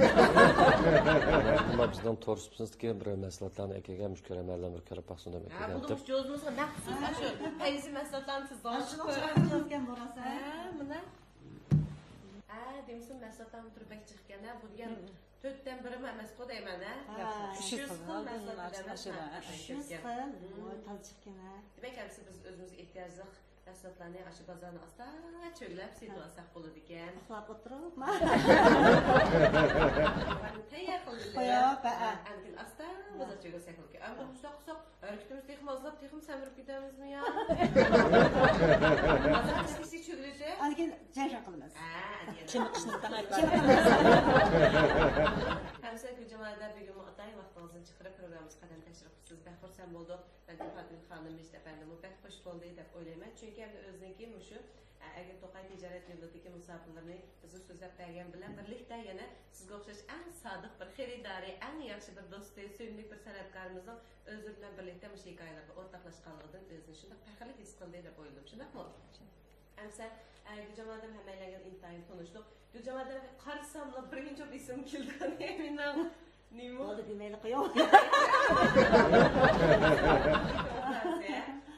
بۇلار بىزنىڭ تور سۇپىسىدىكى بىر مەھسۇلاتلارنى ئەكەلگەن، مۇشۇ كۆرەرمەنلەر بىر كۆرۈپ باقسۇن دەپ ھە، ئەكەلگەن. بۇنىڭ جوزىمىزغا مەخسۇس ئاشۇ پەيزى مەھسۇلاتلارنى تىزغان. ئاشۇنىڭ چىرايلىق ئىكەن بۇ راست، ھە؟ ھە، مانا. ھە، دېمىسۇن مەھسۇلاتلارمۇ تۇرۇپ بەك جىق ئىكەن، ھە، بۇ دېگەن تۆتتىن بىرىمۇ ئەمەسقۇ دەيمەن، ھە؟ ھە. ئۈچ يۈز خىل مەھسۇلات بىلەن ئۈچ يۈز خىل. ۋاي، تازا جىق ئىكەن، ھە؟ دېمەك، ئەمىسە بىز ئۆزىمىزگە ئېھتىياجلىق مەھسۇلاتلارنى ئاشۇ بازارنى ئاستا چۆگلەپ سېتىۋالساق بولىدىكەن. ئۇخلاپ ئولتۇرۇپ. تەييار قىلدى. قويۇپ، ھە. ئەمدى ئاستا بازار چۆگلىسەك بولىدىكەن. ئەمدى مۇشۇنداق قىلساق، ھەرىكىتىمىز تېخىمۇ ئازلاپ، تېخىمۇ سەمرىپ كېتەمىزمۇ يا؟ بازار كىشىسى چۆگلىسە؟ ئاندىن كېيىن جەڭ قىلىمىز. ھە، ئەمىسە گۈلجامال ھەدە بۈگۈنمۇ ئاتايىن ۋاقتىڭىزنى چىقىرىپ پروگراممىمىزغا قەدەم تەشرىپ قىلىپ، سىز بەك خۇرسەن بولدۇق. بەلكىم فاتىمە خانىم، مىجىت ئەپەندىمۇ بەك خۇش بولدى دەپ ئويلايمەن. چۈنكى ئەمدى ئۆزىنىڭكى مۇشۇ، ئە، ئەركىن توقاي تىجارەت يولىدىكى مۇساپىرلىرىنى بىزگە سۆزلەپ بەرگەن بىلەن بىرلىكتە يەنە سىزگە ئوخشاش ئەڭ سادىق بىر خېرىدارى، ئەڭ ياخشى بىر دوستى، سۆيۈملۈك بىر سەنئەتكارىمىزنىڭ ئۆزلىرى بىلەن بىرلىكتە مۇشۇ ھېكايىلەرگە ئورتاقلاشقانلىقىدىن ئۆزىنى شۇنداق پەخىرلىك ھېس قىلدى دەپ ئويلىدىم. شۇنداقمۇ؟ ئەمىسە، ئە، گۈلجامال ھەدەم ھەممەيلەنگە ئىنتايىن تونۇشلۇق. گۈلجامال ھەدەمگە قارىساملا بىرىنچى بولۇپ ئېسىمگە كېلىدىغىنى مېنىڭ نېمە؟ بولدى دېمەيلى قويۇڭ.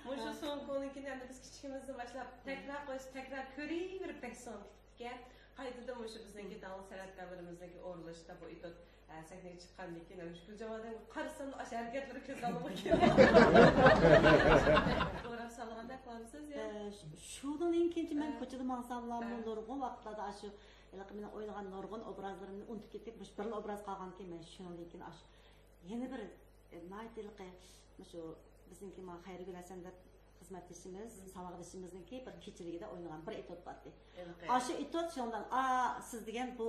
مۇشۇ سوڭكونىڭكىنى ئەمدى بىز كىچىكىمىزدىن باشلاپ تەكرار قويسا تەكرار كۆرۈۋېرىپ بەك سوڭ كېتىپتىكەن. قايتىدىن مۇشۇ بىزنىڭكى داڭلىق سەنئەتكارلىرىمىزنىڭكى ئورۇنلىشىشتا بۇ ئېتوت، ئە، سەھنىگە چىققاندىن كېيىن، ئەمدى شۇ گۈلجامالدىن قارىساملا ئاشۇ ھەرىكەتلىرى كۆز ئالدىمغا كېلىدۇ. ئورام سالغاندەك قىلامسىز يا؟ ئە، شۇ-، شۇنىڭدىن كېيىنچە مەن ھە. كوچىدا ماڭساملا ھە. نۇرغۇن ۋاقىتلاردا ئاشۇ ھېلىقى مېنىڭ ئوينىغان نۇرغۇن ئوبرازلىرىمنى ئۇنتۇپ كېتىپ، مۇشۇ بىرلا ئوبراز قالغانكەن، مەن شۇنىڭدىن كېيىن ئاشۇ يەنە بىر، ئە، ناھايىتى ھېلىقى مۇشۇ بىزنىڭكى ما خەيرىگۈل ھەسەن دەپ خىزمەتدىشىمىز، ساۋاقدىشىمىزنىڭكى بىر كېچىلىكىدە ئوينىغان بىر ئېتوت بارتى. ھېلىقى. ئاشۇ ئېتوت شۇنىڭ بىلەن، ئا، سىز دېگەن بۇ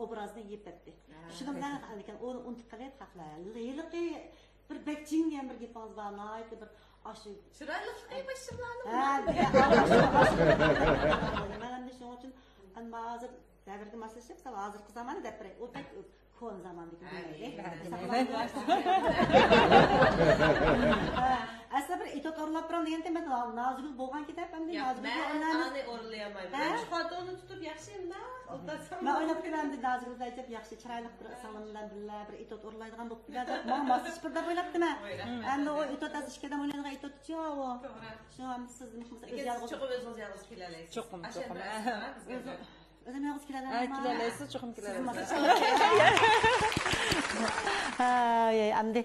ئوبرازنى يېپەتتى. ھە. شۇنىڭ بىلەن ئەنىكەن ئۇنى ئۇنتۇپ قېلىپ خەقلەر. ھېلىقى بىر بەك جىڭ دېگەن بىر گېپىڭىز بار، ناھايىتى بىر ئاشۇ چىرايلىقلىقى باشلىقلارنىڭ ھە، مۇنداق دېگەن، ئاشۇ، ئاشۇ، ئاشۇ. مەن ئەمدى شۇنىڭ ئۈچۈن، ئەمما ھازىر دەۋرگە ماسلىشىپ، مىسال، ھازىرقى زاماننى دەپ بېرەي. ئۇ بەك كونا زاماندىكى ھە، دېمەيلى. ھە، ئەسلى بىر ئېتوت ئورۇنلاپ بېرىڭ دېگەندە، مەن نازۇگۈل بولغانكى دەپ، ئەمدى ياق، نازۇگۈلگە مەن ئورۇنلىمايمەن. ئانى ئورۇنلىيالمايمەن. ھە؟ مەن شۇ خاتونىنى تۇتۇپ، ياخشى، مۇنداق ئولتۇرسام. مەن ئويلاپتىمەن، ئەمدى نازۇگۈل ئەجەب ياخشى، چىرايلىق بىر سىڭلىم بىلەن بىللە بىر ئېتوت ئورۇنلايدىغان بوپتۇ دەپ، ماڭا ماسلىشىپ بىر دەپ ئويلاپتىمەن. ئويلاپ. ئەمدى ئۇ ئېتوت ئەسلى ئىككى ئادەم ئوينايدىغان ئېتوتچۇ ئۇ. توغرا. شۇ ئەمدى سىز نېمە قىلمىسا، ئۆزى يالغۇز. چوقۇم ئۆزىڭىز يالغۇز كېلەلەيسىز. چوقۇم، ئاشۇ چوقۇم. ئەمدى ئۆزى ئۆزۈم يالغۇز كېلەلەيمەن. ھە، كېلەلەيسىز، چوقۇم كېلەلەيسىز. ھەي، ئەمدى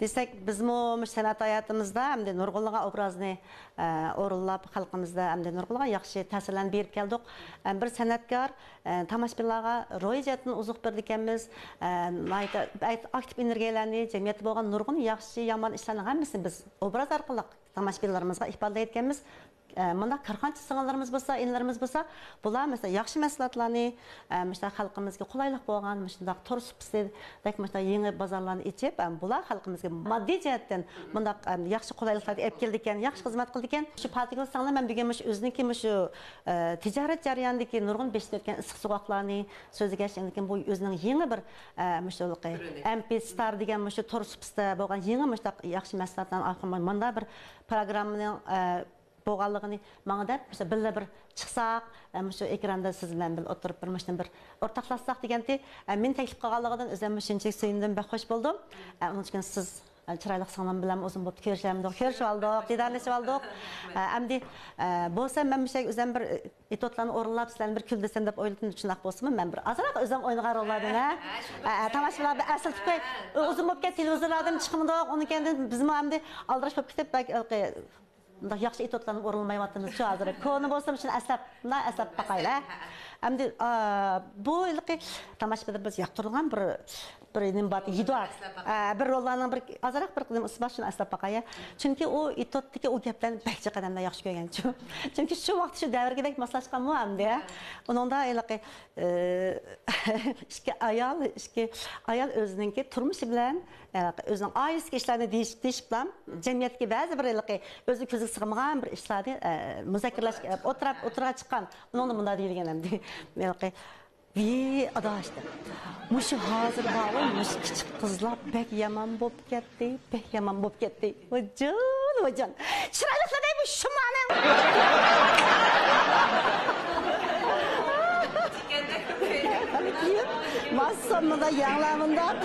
دېسەك، بىزمۇ مۇشۇ سەنئەت ھاياتىمىزدا ئەمدى نۇرغۇنلىغان ئوبرازنى، ئە، ئورۇنلاپ، خەلقىمىزدە ئەمدى نۇرغۇنلىغان ياخشى تەسىرلەرنى بېرىپ كەلدۇق. ئە، بىر سەنئەتكار، ئە، تاماشىبىنلارغا روھىي جەھەتتىن ئوزۇق بېرىدىكەنمىز. ئە، ناھايىتى ئاكتىپ ئېنېرگىيەلەرنى، جەمئىيەتتە بولغان نۇرغۇن ياخشى، يامان ئىشلارنىڭ ھەممىسىنى بىز ئوبراز ئارقىلىق تاماشىبىنلىرىمىزغا ئىپادىلەيدىكەنمىز. ئە، مۇنداق كارخانىچى سىڭىللىرىمىز بولسا، ئىنىلىرىمىز بولسا، بۇلار مەسىلەن ياخشى مەھسۇلاتلارنى، ئە، مۇشۇنداق خەلقىمىزگە قولايلىق بولغان مۇشۇنداق تور سۇپىسىدەك مۇشۇنداق يېڭى بازارلارنى ئېچىپ، ئە، بۇلار خەلقىمىزگە ماددىي جەھەتتىن مۇنداق، ئە، ياخشى قولايلىقلارنى ئېلىپ كېلىدىكەن، ياخشى خىزمەت قىلىدىكەن. شۇ پاتىگۈل سىڭلىم مەن بۈگۈن مۇشۇ ئۆزىنىڭكى مۇشۇ، ئە، تىجارەت جەريانىدىكى نۇرغۇن بېشىدىن ئۆتكەن ئىسسىق سوغۇقلارنى سۆزلىگەچ، بۇ ئۆزىنىڭ يېڭى بىر، ئە، مۇشۇ ھېلىقى ئەمپى ستار دېگەن مۇشۇ تور سۇپىسىدا بولغان يېڭى مۇشۇنداق ياخشى مەھسۇلاتلارنى ئارقىلىق مۇنداق بىر پروگراممىنىڭ، ئە، بولغانلىقىنى ماڭا دەپ، مۇشۇ بىللە بىر چىقساق، ئە، مۇشۇ ئېكراندا سىز بىلەن بىللە ئولتۇرۇپ بىر مۇشۇنى بىر ئورتاقلاشساق دېگەنتى. ئە، مېنى تەكلىپ قىلغانلىقىدىن ئۆزۈم شۇنچىلىك سۆيۈندۈم، بەك خوش بولدۇم. ئە، ئۇنىڭ ئۈچۈن سىز، ئە، چىرايلىق سىڭلىم بىلەن ئۇزۇن بولۇپتۇ كۆرۈشەلمىدۇق، كۆرۈشۈۋالدۇق، دىدارلىشىۋالدۇق. ئە، ئەمدى، ئە، بولسا مەن مۇشۇ ئۆزۈم بىر ئېتوتلارنى ئورۇنلاپ سىلەرنى بىر كۈلدۈرسەم دەپ ئويلىدىم، شۇنداق بولسىمۇ مەن بىر ئازراق ئۆزۈم ئوينىغان روللاردىن، ھە؟ ئە، ئە، تاماشىبىنلار بىر ئەسلىتىپ قوي. ئۇزۇن بولۇپ كەت، تېلېۋىزورلاردىن چىقمىدۇق، ئۇنىڭ كەينىدىن بىزمۇ ئەمدى ئالدىراش بولۇپ كېتىپ، بەك ھېلىقى مۇنداق ياخشى ئېتوتلارنى ئورۇنلىمايۋاتىمىز شۇ ھازىر. كونا بولسىمۇ شۇنى ئەسلەپ، مۇنداق ئەسلەپ باقايلى، ھە؟ ئەمدى، ئا، بۇ ھېلىقى تاماشىبىنلار بىز ياقتۇرىدىغان بىر، بىر نېمە بار، يىدو. ئە، بىر روللارنىڭ بىر ئازراق بىر نېمىسى بار، شۇنى ئەسلەپ باقاي. چۈنكى ئۇ ئېتوتتىكى ئۇ گەپلەرنى بەك جىق ئادەملەر ياخشى كۆرگەنچۇ. چۈنكى شۇ ۋاقىت شۇ دەۋرگە بەك ماسلاشقانمۇ ئەمدى، ھە؟ ئۇنىڭدا ھېلىقى، ئە، ئىككى ئايال، ئىككى ئايال ئۆزىنىڭكى تۇرمۇشى بىلەن، ئە، ئۆزىنىڭ ئائىلىسىدىكى ئىشلارنى دېيىشىپ، دېيىشىپلا، جەمئىيەتتىكى بەزى بىر ھېلىقى ئۆزى كۆزىگە سىغمىغان بىر ئىشلارنى، ئە، مۇزاكىرىلەشكە ئولتۇرۇپ، ئوتتۇرىغا چىققان. ئۇنىڭدا مۇنداق دېيىلگەن ئەمدى. ھېلىقى، ۋى ئاداش دەپ. مۇشۇ ھازىر بارغۇ، مۇشۇ كىچىك قىزلار بەك يامان بولۇپ كەتتى، بەك يامان بولۇپ كەتتى. ۋاجان، ۋاجان. چىرايلىقلار دەي بۇ شۇملارنىڭ. ماس سوممىدا يەڭلار مۇنداق.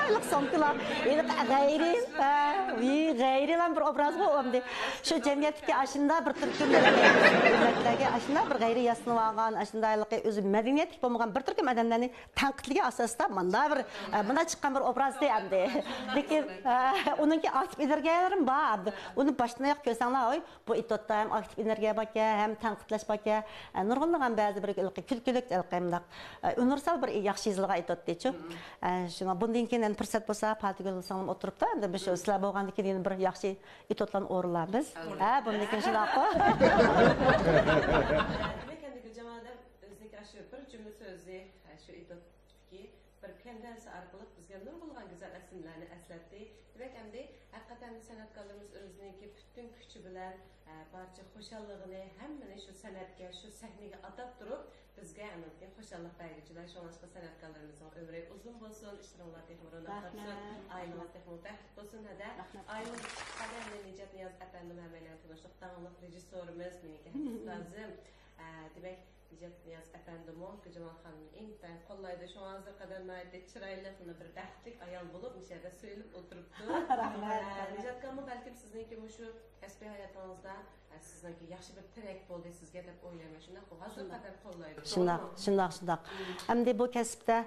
ھېلىقى سومكىلار. ھېلىقى غەيرىي، ھە، ۋى غەيرىيلار بىر ئوبرازغۇ ئەمدى. شۇ جەمئىيەتتىكى ئاشۇنداق بىر تۈركۈم مىللەتلەرگە ئاشۇنداق بىر غەيرىي ياسىنىۋالغان، ئاشۇنداق ھېلىقى ئۆزى مەدەنىيەتلىك بولمىغان بىر تۈركۈم ئادەملەرنى تەنقىدلىگەن ئاساستا مانا بىر، ئە، مانا چىققان بىر ئوبرازدى ئەمدى. لېكىن، ئە، ئۇنىڭكى ئاكتىپ ئېنېرگىيەلىرىم بار ئەمدى. ئۇنى باشتىن ئاياق كۆرسەڭلار، ھوي، بۇ ئېتوتتا ھەم ئاكتىپ ئېنېرگىيە باركەن، ھەم تەنقىدلەش باركەن، ئە، نۇرغۇنلىغان بەزى بىر ھېلىقى كۈلكىلىك، ھېلىقى مۇنداق، ئە، ئۇنىۋېرسال بىر ياخشى يېزىلغان ئېتوتتىچۇ. ئە، شۇڭا بۇندىن كېيىن ئەمدى پۇرسەت بولسا، پاتىگۈل سىڭلىم ئولتۇرۇپتا، ئەمدى مۇشۇ سىلەر بولغاندىن كېيىن يەنە بىر ياخشى ئېتوتلارنى ئورۇنلايمىز. ھە، بۇندىن كېيىن شۇنداققۇ؟ دېمەك، ئەمدى گۈلجامال ئادەم ئۆزىنىڭكى ئاشۇ بىر جۈملە سۆزى، ئە، شۇ ئېتوت ئىككى بىر كەندەلسە ئارقىلىق بىزگە نۇرغۇنلىغان گۈزەل ئەسلىمىلەرنى ئەسلەتتى. دېمەك، ئەمدى ھەقىقەتەن سەنئەتكارلىرىمىز ئۆزىنىڭكى پۈتۈن كۈچى بىلەن، ئە، بارچە خۇشاللىقىنى، ھەممىنى شۇ سەنئەتكە، شۇ سەھنىگە ئاتاپ تۇرۇپ، بىزگە ئەمەلىي خۇشاللىق بەرگۈچىلەر. شۇڭلاشقا سەنئەتكارلىرىمىزنىڭ ئۆمرى ئۇزۇن بولسۇن، ئىشلىرىڭلار تېخىمۇ روناق تاپسۇن، رەھمەت. ئائىلىڭىز تېخىمۇ بەختلىك بولسۇن. ھەدە، رەھمەت. ئائىلىڭىز چىققاندا نىجات نىياز ئەپەندىم ھەممەيلەن تونۇشلۇق داڭلىق رېژىسسورىمىز، مېنىڭكى ھەم ئۇستازىم. ئە، دېمەك، نىجات نىياز ئەپەندىمۇ گۈلجامال خانىمنى ئىنتايىن قوللايدۇ. شۇڭا ھازىرغا قەدەر ناھايىتى چىرايلىق، مۇنداق بىر بەختلىك ئايال بولۇپ، مۇشۇ يەردە سۆيۈنۈپ ئولتۇرۇپتۇ. رەھمەت. ئە، نىجاتكاممۇ بەلكىم سىزنىڭكى مۇشۇ كەسپىي ھاياتىڭىزدا، ئە، سىزنىڭكى ياخشى بىر تىرەك بولدى سىزگە دەپ ئويلايمەن. شۇنداققۇ؟ ھازىرغا قەدەر قوللايدۇ. شۇنداق، توغرىمۇ؟ شۇنداق، شۇنداق. ئەمدى بۇ كەسىپتە،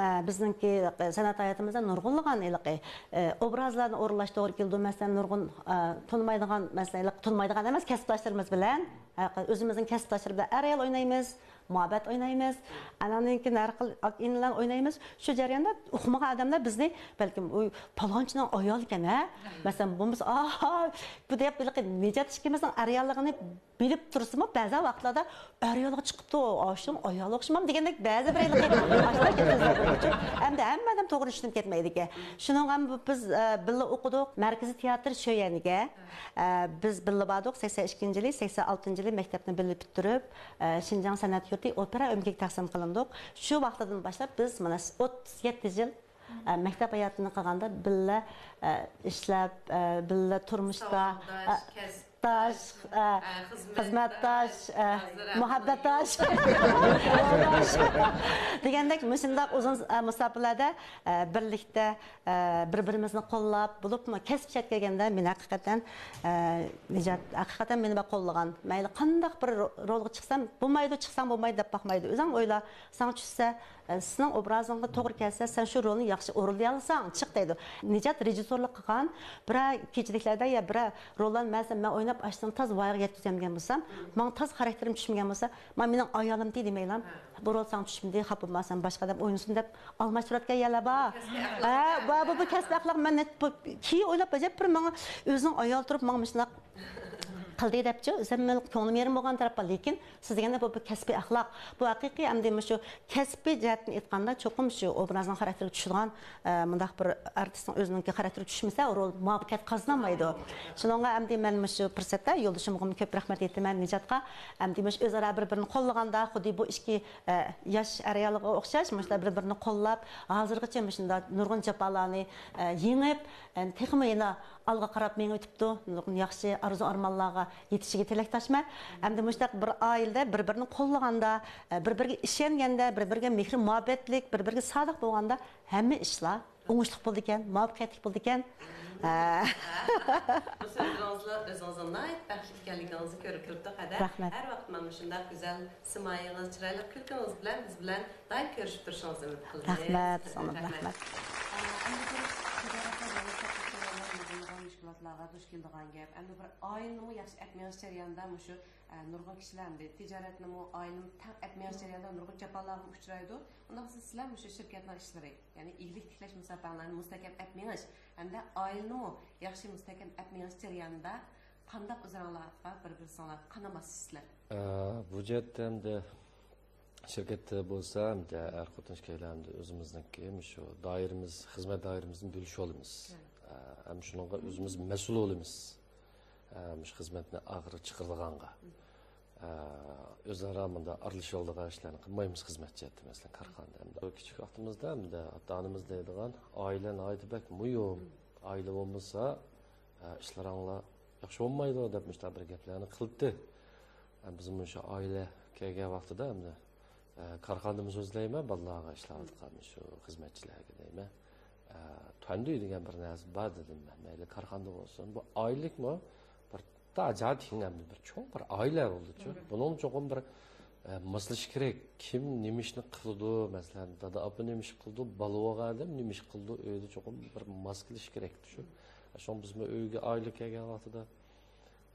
ئە، بىزنىڭكى، ئە، سەنئەت ھاياتىمىزدا نۇرغۇنلىغان ھېلىقى، ئە، ئوبرازلارنى ئورۇنلاش توغرا كېلىدۇ. مەسىلەن، نۇرغۇن، ئە، تونۇمايدىغان، مەسىلەن، ھېلىقى تونۇمايدىغان ئەمەس، كەسىپداشلىرىمىز بىلەن، ئە، ئۆزىمىزنىڭ كەسىپداشلىرى بىلەن ئەر-ئايال ئوينايمىز. مۇھەببەت ئوينايمىز. ئاناندىن كېيىن ھەر خىل ئاك-ئىنىلەر ئوينايمىز. شۇ جەرياندا ئۇقمىغان ئادەملەر بىزنى بەلكىم، «ئۇي، پالانچىنىڭ ئايالى ئىكەن، ھە؟» مەسىلەن، بولمىسا، «ئاھ، بۇ» دەپ ھېلىقى نىجات ئىككىمىزنىڭ ئەر-ئاياللىقىنى بىلىپ تۇرسىمۇ، بەزى ۋاقىتلاردا «ئەر-ئايالغا چىقىپتۇ، ئاشۇنىڭ ئايالى ئوخشىمامدۇ» دېگەندەك بەزى بىر ھېلىقى ئاشۇنداق گەپ سۆزلەر بولىدۇ. ئەمدى ھەممە ئادەم توغرا چۈشىنىپ كەتمەيدىكەن. شۇنىڭغا بىز، ئە، بىللە ئوقۇدۇق. مەركىزىي تىياتىر شۆيەنگە، ئە، بىز بىللە باردۇق. سەكسەن ئىككىنچى يىلى، سەكسەن ئالتىنچى يىلى مەكتەپنى بىللە پۈتتۈرۈپ، ئە، شىنجاڭ سەنئەت يۇرتى ئوپېرا ئۆمىكىگە تەقسىم قىلىندۇق. شۇ ۋاقتىدىن باشلاپ بىز مانا ئوتتۇز يەتتە يىل، ئە، مەكتەپ ھاياتىنى قىلغاندا بىللە، ئە، ئىشلەپ، ئە، بىللە تۇرمۇشتا، ساۋاقداش، ئە، كەسىپ. تاش، ئە، خىزمەتداش، ئە، مۇھەببەتداش دېگەندەك، مۇشۇنداق ئۇزۇن، ئە، مۇساپىلەردە، ئە، بىرلىكتە، ئە، بىر-بىرىمىزنى قوللاپ، بولۇپمۇ كەسىپ شەرت كەلگەندە، مېنى ھەقىقەتەن، ئە، نىجات ھەقىقەتەن مېنى بەك قوللىغان. مەيلى قانداق بىر رو-، رولغا چىقسام، بولمايدۇ، چىقساڭ بولمايدۇ دەپ باقمايدۇ. ئۆزۈڭ ئويلا، ساڭا چۈشسە، ئە، سېنىڭ ئوبرازىڭغا توغرا كەلسە، سەن شۇ رولنى ياخشى ئورۇنلىيالىساڭ، چىق دەيدۇ. نىجات رېژىسسورلۇق قىلغان بىرەر كېچىلىكلەردە يا بىرەر روللارنى مەسىلەن، مەن ئويناپ، ئاشتىن تازا ۋايىغا يەتكۈزەلمىگەن بولسام، ماڭا تازا خاراكتېرىم چۈشمىگەن بولسا، مانا مېنىڭ ئايالىمتى دېمەيلا، بۇ رول ساڭا چۈشمىدى، خاپا بولما، سەن باشقا ئادەم ئوينىسۇن دەپ ئالماشتۇرۇۋەتكەن يەرلەر بار. ھە، بۇ، بۇ، بۇ كەسپىي ئەخلاق، مەن نېت-، بۇ، كېيىن ئويلاپ ئەجەب بىر ماڭا ئۆزىنىڭ ئايالى تۇرۇپ ماڭا مۇشۇنداق قىلدى دەپچۇ، ئۆزۈم كۆڭلۈم يېرىم بولغان تەرەپ بار، لېكىن سىز دېگەندە بۇ بىر كەسپىي ئەخلاق. بۇ ھەقىقىي ئەمدى مۇشۇ كەسپىي جەھەتتىن ئېيتقاندا، چوقۇم شۇ ئوبرازنىڭ خاراكتېرىگە چۈشىدىغان، ئە، مۇنداق بىر ئارتىسنىڭ ئۆزىنىڭكى خاراكتېرىگە چۈشمىسە، رول مۇۋەپپەقىيەت قازىنالمايدۇ. شۇنىڭغا ئەمدى مەن مۇشۇ پۇرسەتتە يولدىشىمغىمۇ كۆپ رەھمەت ئېيتىمەن، نىجاتقا. ئەمدى مۇشۇ ئۆزئارا بىر-بىرىنى قوللىغاندا، خۇددى بۇ ئىككى، ئە، ياش ئەر-ئايالغا ئوخشاش، مۇشۇلار بىر-بىرىنى قوللاپ، ھازىرغىچە مۇشۇنداق نۇرغۇن جاپالارنى، ئە، يېڭىپ، ئە، تېخىمۇ يەنە ئالغا قاراپ مېڭىۋېتىپتۇ. نۇرغۇن ياخشى ئارزۇ-ئارمانلارغا يېتىشىگە تىلەكداشمەن. ئەمدى مۇشۇنداق بىر ئائىلىدە بىر-بىرىنى قوللىغاندا، ئە، بىر-بىرىگە ئىشەنگەندە، بىر-بىرىگە مېھرى-مۇھەببەتلىك، بىر-بىرىگە سادىق بولغاندا ھەممە ئىشلار ئوڭۇشلۇق بولىدىكەن، مۇۋەپپەقىيەتلىك بولىدىكەن. ھە. بۇ سۆزلىرىڭىزلا ئۆزىڭىزنىڭ ناھايىتى بەختلىك ئىكەنلىكىڭىزنى كۆرۈپ تۇرۇپتۇق، ھەدە. رەھمەت. ھەر ۋاقىت مانا مۇشۇنداق گۈزەل سىمايىڭىز، چىرايلىق كۈلكىڭىز بىلەن بىز بىلەن دائىم كۆرۈشۈپ تۇرۇشىڭىزنى ئۈمىد قىلىمىز. رەھمەت، سىزگە رەھمەت. ئەمدى بىر تىجارەتتە يېڭى سەپتىكى يوللار يۈزلىنىدىغان مۈشكۈلاتلارغا دۇچ كېلىدىغان گەپ. ئەمدى بىر ئائىلىنىمۇ ياخشى ئەپ مېڭىش جەريانىدا مۇشۇ، ئە، نۇرغۇن كىشىلەر ئەمدى تىجارەتنىمۇ، ئائىلىنى تەڭ ئەپ مېڭىش جەريانىدا نۇرغۇن جاپالارغىمۇ ئۇچرايدۇ. ئۇنداق بولسا سىلەر مۇشۇ شىركەتنىڭ ئىشلىرى، يەنى ئىگىلىك تىكلەش مۇساپەڭلارنى مۇستەھكەم ئەپ مېڭىش ھەمدە ئائىلىنىمۇ ياخشى مۇستەھكەم ئەپ مېڭىش جەريانىدا قانداق ئۆزۈڭلارغا بىر-بىرسىڭلار قانىماسىسىلەر؟ ئە، بۇ جەھەتتە ئەمدى شىركەتتە بولسا، ئەمدى ئەر-خوتۇن ئىككىيلەن ئەمدى ئۆزىمىزنىڭكى مۇشۇ دائىرىمىز، خىزمەت دائىرىمىزنى بۆلۈشۈۋالىمىز. ھە. ئە، ھەم شۇنىڭغا ئۆزىمىز مەسئۇل بولىمىز. ئە، مۇشۇ خىزمەتنى ئاخىرى چىقىرىدىغانغا. ئە، ئۆزئارا مۇنداق ئارىلىشىۋالىدىغان ئىشلارنى قىلمايمىز خىزمەت جەھەتتە، مەسىلەن، كارخانىدا. ئەمدى كىچىك ۋاقتىمىزدا ئەمدى ئاتا-ئانىمىز دەيدىغان، «ئائىلە ناھايىتى بەك مۇھىم. ئائىلە بولمىسا، ئە، ئىشلىرىڭلار ياخشى بولمايدۇ» دەپ مۇشۇنداق بىر گەپلەرنى قىلدى. ئە، بىزمۇ شۇ ئائىلە كەلگەن ۋاقتىدا ئەمدى، ئە، كارخانىدىمۇ سۆزلەيمەن، بالىلارغا ئىشلەۋاتقان شۇ خىزمەتچىلەرگە دەيمەن. ئە، تۇەندۈي دېگەن بىر نەرسە بار دېدىم مەن. مەيلى كارخانىدا بولسۇن، بۇ ئائىلىلىكمۇ بىر تاجا تىڭ ئەمدى بىر چوڭ بىر ئائىلە بولدىچۇ. بۇنىڭ چوقۇم بىر، ئە، ماسلىشىش كېرەك. كىم نېمە ئىشنى قىلىدۇ، مەسىلەن، دادا ئاپا نېمە ئىش قىلىدۇ، بالا بولغان ئادەم نېمە ئىش قىلىدۇ، ئۆيدە چوقۇم بىر ماس كېلىش كېرەكتى شۇ. شۇڭا بىزمۇ ئۆيگە ئائىلە كەلگەن ۋاقتىدا،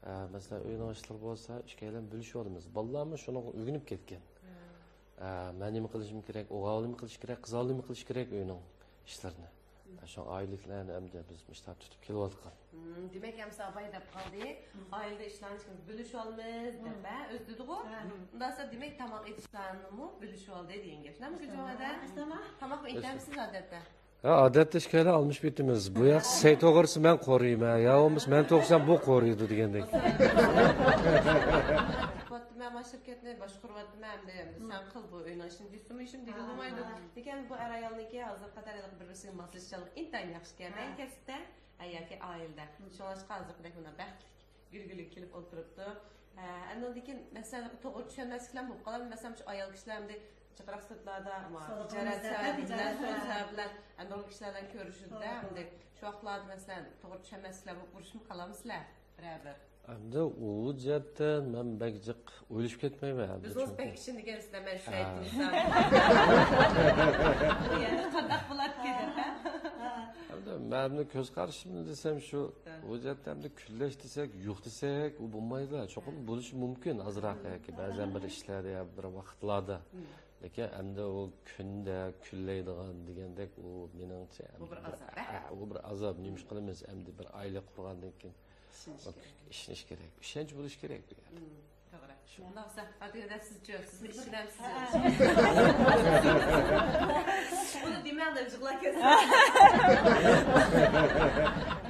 ئە، مەسىلەن، ئۆينىڭ ئىشلىرى بولسا، ئىككىيلەن بۆلۈشۈۋالىمىز. بالىلارمۇ شۇنىڭغا ئۆگىنىپ كەتكەن. ئە، مەن نېمە قىلىشىم كېرەك، ئوغۇل نېمە قىلىشى كېرەك، قىز نېمە قىلىشى كېرەك ئۆينىڭ ئىشلىرىنى. ئە، شۇڭا ئائىلىلىكلەرنى ئەمدى بىز مۇشۇنداق تۇتۇپ كېلىۋاتقان. دېمەك، ئەمسە ئاپاي دەپ قالدى. ئائىلىدە ئىشلارنى ئىككىمىز بۆلۈشۈۋالىمىز دەپ، ھە، ئۆزى دېدىغۇ. ئۇنداق بولسا، دېمەك، تاماق ئېتىشلارنىمۇ بۆلۈشۈۋالدى دېگەن گەپ. شۇنداقمۇ، گۈلجان ھەدە؟ تاماقمۇ ئېتەمسىز، ئادەتتە؟ ھە، ئادەتتە ئىككىيلەن ئالمىشىپ ئېتىمىز. بۇ ياق سەي توغرىسى مەن قورۇيمەن، يا بولمىسا مەن توغرىسام بۇ قورۇيدۇ دېگەندەك. قۇرۇۋاتىمەن، مانا شىركەتنى باشقۇرۇۋاتىمەن، ئەمدى سەن قىل بۇ ئۆينىڭ ئىشىنى دېسىمۇ، ھېچكىم دېگىلى بولمايدۇ. لېكىن بۇ ئەر-ئايالنىڭكى ھازىرغا قەدەر بىر-بىرسىگە ماسلىشىشچانلىقى ئىنتايىن ياخشىكەن. ھە. مەن كەسىپتە، ھە، ياكى ئائىلىدە. شۇڭلاشقا ھازىرقىدەك مۇنداق بەختلىك، گۈلگۈلىگە كېلىپ ئولتۇرۇپتۇ. ھە، ئەنىڭدىن كېيىن مەسىلەن، توغرا چۈشەنمەسلىكلەرمۇ بولۇپ قالىدۇ. مەسىلەن، مۇشۇ ئايال كىشىلەر ئەمدى جىقراق سىرتلاردا، ئەمما تىجارەت سەۋەبى بىلەن، سۆز سەۋەبى بىلەن، ئەمدى ئۇ كىشىلەر بىلەن كۆرۈشىدۇ-دە، ئەمدى شۇ ۋاقىتلاردا مەسىلەن، توغرا چۈشەنمەسلىكلەر بولۇپ ئۇرۇشۇپمۇ قالامسىلەر بىرەر بىر؟ ئەمدى ئۇ جەھەتتە مەن بەك جىق ئويلىشىپ كەتمەيمەن ئەمدى، بىزمۇ چۈنكى بەك ئىشىنىدىكەنسىز، مەن شۇ ئېيتتىم. بۇ يەردە قانداق بولاتتى دەپ، ھە؟ ئەمدى مەنمۇ كۆز قارىشىمنى دېسەم شۇ، ھە. ئۇ جەھەتتە ئەمدى كۈنلەش دېسەك، يوق دېسەك، ئۇ بولمايدۇ. چوقۇم بولۇشى مۇمكىن ئازراق ياكى بەزەن بىر ئىشلاردا يا بىر ۋاقىتلاردا. لېكىن ئەمدى ئۇ كۈندە كۈنلەيدىغان دېگەندەك، ئۇ مېنىڭچە ئەمدى بۇ بىر بىر، ئازاب، ھە؟ ئە، ئۇ بىر ئازاب. نېمە ئىش قىلىمىز ئەمدى بىر ئائىلە قۇرغاندىن كېيىن؟ ئىشىنىش كېرەك. ئىشىنىش كېرەك. ئىشەنچ بولۇش كېرەك بۇ يەردە. توغرا. شۇنداق بولسا، ئادىلە، سىزچۇ؟ سىزمۇ ئىشلەمسىز؟ بۇنى دېمەڭ دەپ يىغلاپ كەتسە.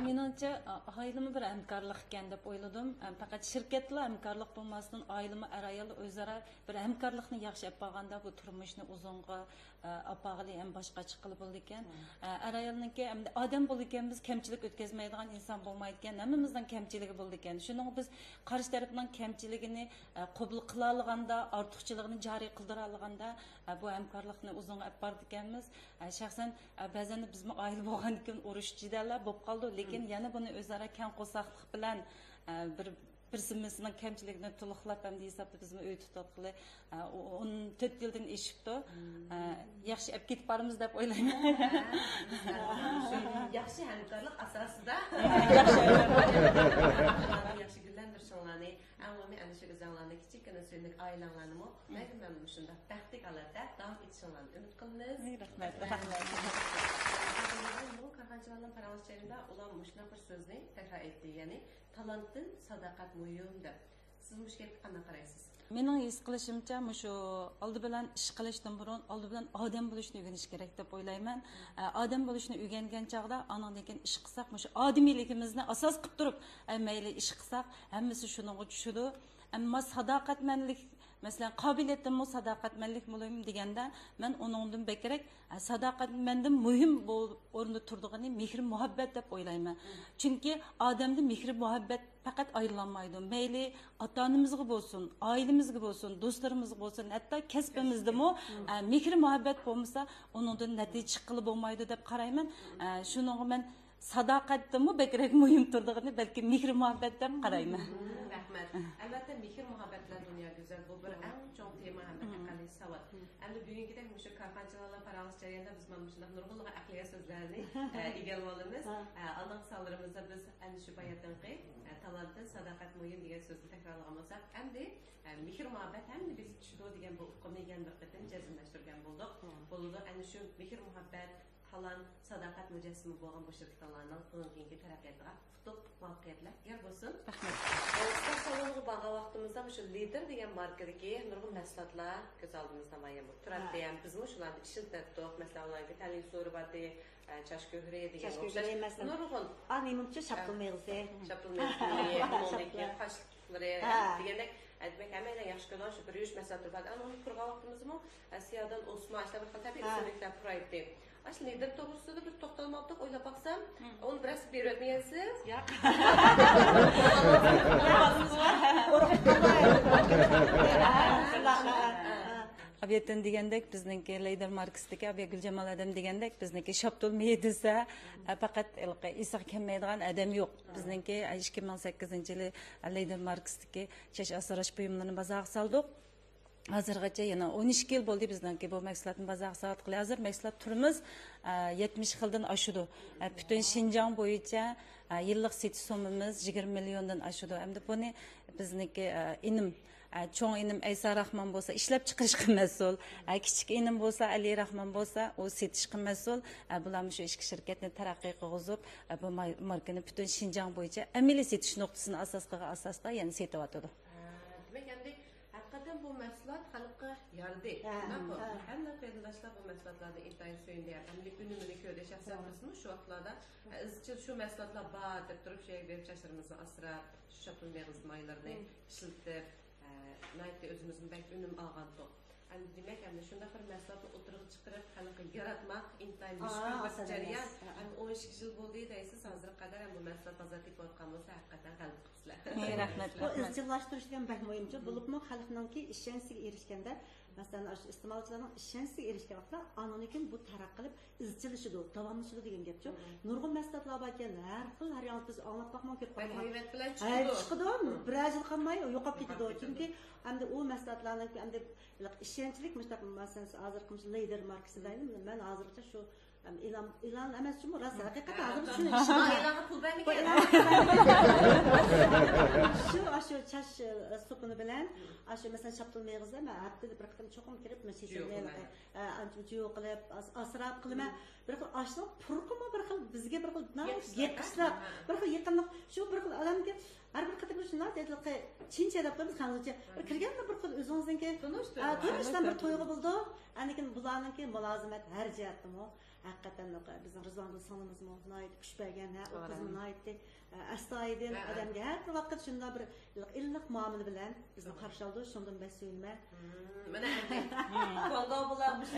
مېنىڭچە، ئائىلىمۇ بىر ھەمكارلىق ئىكەن دەپ ئويلىدىم. پەقەت شىركەتلا ھەمكارلىق بولماستىن، ئائىلىمۇ ئەر-ئايال ئۆزئارا بىر ھەمكارلىقنى ياخشى ئېلىپ بارغاندا، بۇ تۇرمۇشنى ئۇزۇنغا، ئە، ئاپارغىلى ھەم باشقا چىققىلى بولىدىكەن. ئە، ئەر-ئايالنىڭكى ئەمدى ئادەم بولىدىكەنمىز، كەمچىلىك ئۆتكۈزمەيدىغان ئىنسان بولمايدىكەن، ھەممىمىزنىڭ كەمچىلىكى بولىدىكەن. شۇنىڭغا بىز قارشى تەرەپنىڭ كەمچىلىكىنى، ئە، قوبۇل قىلالىغاندا، ئارتۇقچىلىقىنى جارى قىلدۇرالىغاندا، ئە، بۇ ھەمكارلىقنى ئۇزۇنغا ئېلىپ بارىدىكەنمىز. ئە، شەخسەن، ئە، بەزەن بىزمۇ ئائىلە بولغاندىن كېيىن ئۇرۇش جېدەللەر بولۇپ قالىدۇ، لېكىن يەنە بۇنى ئۆزئارا كەڭ قورساقلىق بىلەن، ئە، بىر بىرسىمىزنىڭ كەمچىلىكىنى تولۇقلاپ، ئەمدى ھېسابتا بىزمۇ ئۆي تۇتۇۋاتقىلى، ئە، ئو-، ئون تۆت يىلدىن ئېشىپتۇ. ئە، ياخشى ئەپ كېتىپ بارىمىز دەپ ئويلايمەن. شۇ ياخشى ھەمكارلىق ئاساسىدا ياخشى ياخشى گۈللەندۈرۈشۈڭلارنى، ئەڭ مۇھىمى ئەنە شۇ ئۆزۈڭلارنى، كىچىككىنە سۆيۈملۈك ئائىلەڭلارنىمۇ مەڭگۈ مەمنۇن مۇشۇنداق بەختلىك ھالەتتە داۋام ئېتىشىڭلارنى ئۈمىد قىلىمىز. رەھمەت، رەھمەت. بۇ كارخانىچىلارنىڭ پاراڭلىشىش جەريانىدا ئۇلار مۇشۇنداق بىر سۆزنى تەكرار ئېيتتى، يەنى تالانتتىن ساداقەت مۇھىم دەپ. سىز مۇشۇ گەپكە قانداق قارايسىز؟ مېنىڭ ھېس قىلىشىمچە، مۇشۇ ئالدى بىلەن ئىش قىلىشتىن بۇرۇن، ئالدى بىلەن ئادەم بولۇشنى ئۆگىنىش كېرەك دەپ ئويلايمەن. ئە، ئادەم بولۇشنى ئۆگەنگەن چاغدا، ئانىڭدىن كېيىن ئىش قىلساق، مۇشۇ ئادىمىيلىكىمىزنى ئاساس قىلىپ تۇرۇپ، ئە، مەيلى ئىش قىلساق، ھەممىسى شۇنىڭغا چۈشىدۇ. ئەمما ساداقەتمەنلىك، مەسىلەن، قابىلىيەتتىنمۇ ساداقەتمەنلىك مۇھىم دېگەندە، مەن ئۇنىڭدىن بەكرەك، ئە، ساداقەتمەندىن مۇھىم بول-، ئورۇندا تۇرىدىغىنى مېھىر-مۇھەببەت دەپ ئويلايمەن. چۈنكى ئادەمدە مېھىر-مۇھەببەت پەقەت ئايرىلالمايدۇ. مەيلى ئاتا-ئانىمىزغا بولسۇن، ئائىلىمىزگە بولسۇن، دوستلىرىمىزغا بولسۇن، ھەتتا كەسپىمىزدىمۇ، ئە، مېھىر-مۇھەببەت بولمىسا، ئۇنىڭدىن نەتىجە چىققىلى بولمايدۇ دەپ قارايمەن. ئە، شۇنىڭغا مەن ساداقەتتىنمۇ بەكرەك مۇھىم تۇرىدىغىنى بەلكى مېھىر-مۇھەببەت دەپ قارايمەن. رەھمەت. ئەلۋەتتە، مېھىر-مۇھەببەت بىلەن دۇنيا گۈزەل. بۇ بىر ئەڭ چوڭ تېما ھەم ئەقەللىك ساۋات. ئەمدى بۈگۈنكىدەك مۇشۇ كارخانىچىلار بىلەن پاراڭلىشىش جەريانىدا بىز مانا مۇشۇنداق نۇرغۇنلىغان ئەقلىيە سۆزلەرنى، ئە، ئىگىلىۋالىمىز. ئە، ئالدىنقى سانلىرىمىزدا بىز ئەنە شۇ باياتىنقى، ئە، تالانتتىن ساداقەت مۇھىم دېگەن سۆزنى تەكرارلىغان بولساق، ئەمدى، ئە، مېھىر-مۇھەببەت ھەممىنى بېسىپ چۈشىدۇ دېگەن بۇ ئۇقۇمنى يەنە بىر قېتىم جەزملەشتۈرگەن بولدۇق. بولىدۇ، ئەنە شۇ مېھىر-مۇھەببەت، تالانت، ساداقەت مۇجەسسىمى بولغان بۇ شىركىتىڭلارنىڭ بۇنىڭ كېيىنكى تەرەققىياتىغا ئۇتۇق، مۇۋەپپەقىيەتلەر يار بولسۇن. رەھمەت. ئە، سىلەر سالونغا بارغان ۋاقتىمىزدا مۇشۇ لىدېر دېگەن ماركىدىكى نۇرغۇن مەھسۇلاتلار كۆز ئالدىمىزدا نامايان بولۇپ تۇراتتى. ھەم بىزمۇ شۇلارنى ئىشلىتەتتۇق. مەسىلەن، ئۇلارنىڭكى تەنلىك سورى بارتى، ئە، چاچ گۆھىرى دېگەن ئوخشاش نۇرغۇن. ئا، نېمىچە شاپتۇل مېغىزى. شاپتۇل مېغىزى، ئۇنىڭدىن كېيىن قاشلىق لىرى، دېگەندەك، ئە، دېمەك، ھەممەيلەن ياخشى كۆرىدىغان شۇ بىر يۈرۈش مەھسۇلاتلىرى بار. ئەمما ئۇنى تۇرغان ۋاقتىمىزدىمۇ، ئە، سىيادان ئوسما، ئىشلار بىر خىل تەبىئىي ئۆسۈملۈكلەر پۇرايتتى. ئاشۇ لىدېر توغرىسىدا بىر توختالماپتۇق، ئويلاپ باقسام، ئۇنى بىرەرسىگە بېرىۋەتمىگەنسىز؟ ياق. ئابىيەتتىن دېگەندەك، بىزنىڭكى لىدېر ماركىسىدىكى، ئابىيە گۈلجامال ھەدەم دېگەندەك، بىزنىڭكى شاپتۇل مېيى دېسە، ئە، پەقەت ھېلىقى ئېسىغا كەلمەيدىغان ئادەم يوق. بىزنىڭكى، ئىككى مىڭ سەككىزىنچى يىلى لىدېر ماركىسىدىكى چاچ ئاسراش بۇيۇملىرىنى بازارغا سالدۇق. ھازىرغىچە يەنە ئون ئىككى يىل بولدى بىزنىڭكى بۇ مەھسۇلاتنى بازارغا سالغىلى. ھازىر مەھسۇلات تۈرىمىز، ئە، يەتمىش خىلدىن ئاشىدۇ. ئە، پۈتۈن شىنجاڭ بويىچە، ئە، يىللىق سېتىش سوممىمىز يىگىرمە مىليوندىن ئاشىدۇ. ئەمدى بۇنى بىزنىڭكى، ئە، ئىنىم، ئە، چوڭ ئىنىم ئەيسا راخمان بولسا ئىشلەپچىقىرىشقا مەسئۇل. ئە، كىچىك ئىنىم بولسا، ئەلى راخمان بولسا، ئۇ سېتىشقا مەسئۇل. ئە، بۇلار مۇشۇ ئىككى شىركەتنى تەرەققىي قىلغۇزۇپ، ئە، بۇ مار-، ماركىنى پۈتۈن شىنجاڭ بويىچە ئەمەلىي سېتىش نۇقتىسىنى ئاساس قىلغان ئاساستا يەنە سېتىۋاتىدۇ. ھە، دېمەك، ئەمدى ھەقىقەتەن بۇ مەھسۇلات خەلققە يارىدى. ھە، شۇنداقمۇ؟ ھە. ھەممە قېرىنداشلار بۇ مەھسۇلاتلاردىن ئىنتايىن سۆيۈندى. ھەم ئەمدى ئۈنۈمىنى كۆردى. شەخسەن بىزمۇ شۇ ۋاقىتلاردا، ھە، ئىزچىل شۇ مەھسۇلاتلار بار دەپ تۇرۇپ، شۇ يەرگە بېرىپ چاچلىرىمىزنى ئاسراپ، شۇ شاپتۇل مېغىز مايلىرىنى ئىشلىتىپ، ھە، ناھايىتى ئۆزىمىزمۇ بەك ئۈنۈم ئالغانتۇق. ئەمدى دېمەك، ئەمدى شۇنداق بىر مەھسۇلاتنى ئوتتۇرىغا چىقىرىپ، خەلققە ياراتماق ئىنتايىن مۈشكۈل بىر جەريان. ھە. ئەمدى ئون ئىككى يىل بولدى دەيسىز، ھازىرغا قەدەر ھەم بۇ مەھسۇلات بازار تېپىۋاتقان بولسا، ھەقىقەتەن غەلىبە قىپسىلەر. ھەي، رەھمەت، بۇ رەھمەت. ئىزچىللاشتۇرۇش دېگەن بەك مۇھىمچۇ، بولۇپمۇ خەلقنىڭكى ئىشەنچىسىگە ئېرىشكەندە، مەسىلەن، ئاشۇ ئىستېمالچىلارنىڭ ئىشەنچىسىگە ئېرىشكەن ۋاقىتتا، ئاندىن كېيىن بۇ تەرەققىي قىلىپ، ئىزچىللىشىدۇ، داۋاملىشىدۇ دېگەن گەپچۇ. نۇرغۇن مەھسۇلاتلار باركەن، ھەر خىل، ھەر ياڭلىق بىز ئاڭلاپ باقمىغان، كۆرۈپ باقمىغان. ھەي، چىقىدۇ، بىر يىل قالماي يوقاپ كېتىدۇ. چۈنكى ئەمدى ئۇ مەھسۇلاتلارنىڭ ئەمدى ئىشەنچلىك، مۇشۇنداق، مەسىلەن، ھازىرقى مۇشۇ لىدېر ماركىسى دەيلى، مەن ھازىرغىچە شۇ ئېلان، ئېلان ئەمەس جۇمۇ، راست، ھەقىقەتەن ھازىر شۇ ئىش. ئېلانغا پۇل بۇ بەرمىگەن. ئېلان شۇ، ئاشۇ چاچ، ئە، سوپۇنى بىلەن، ئاشۇ مەسىلەن، شاپتۇل مېغىزدا مەن ھەپتىدە بىر قېتىم چوقۇم كىرىپ، مۇشۇ جۇيۇپ قىلىمەن. ئە، ئانچە جۇيۇپ قىلىپ، ئاز-، ئاسراپ قىلىمەن. بىر خىل ئاشنىڭ پۇرىقىمۇ بىر خىل بىزگە بىر خىل ناھايىتى يېقىشلىق، ھە. بىر خىل يېقىملىق. شۇ بىر خىل ئادەمگە ھەر بىر قېتىم شۇنداق دېدىلىكى، چىنچە دەپ قويىمىز خەنزۇچە. بىر كىرگەندە بىر خىل ئۆزىڭىزنىڭكى، تونۇشتۇرۇش. ئە، تونۇشتان بىر تۇيغۇ بولىدۇ. ئاندىن كېيىن بۇلارنىڭكى مۇلازىمەت ھەر جەھەتتىمۇ ھەقىقەتەن بىزنىڭ رىزۋانگۈل سىڭلىمىزمۇ ناھايىتى كۈچ بەرگەن، ھە، ئۇ قىزمۇ ناھايىتى، ئە، ئەستايىدىل، ھە، ھە. ئادەمگە ھەر ۋاقىت شۇنداق بىر ئىللىق، ئىللىق مۇئامىلە بىلەن بىزنى قارشى ئالىدۇ. شۇنىڭدىن بەك سۆيۈنىمەن. مانا ئەمدى كونگو بۇلار مۇشۇ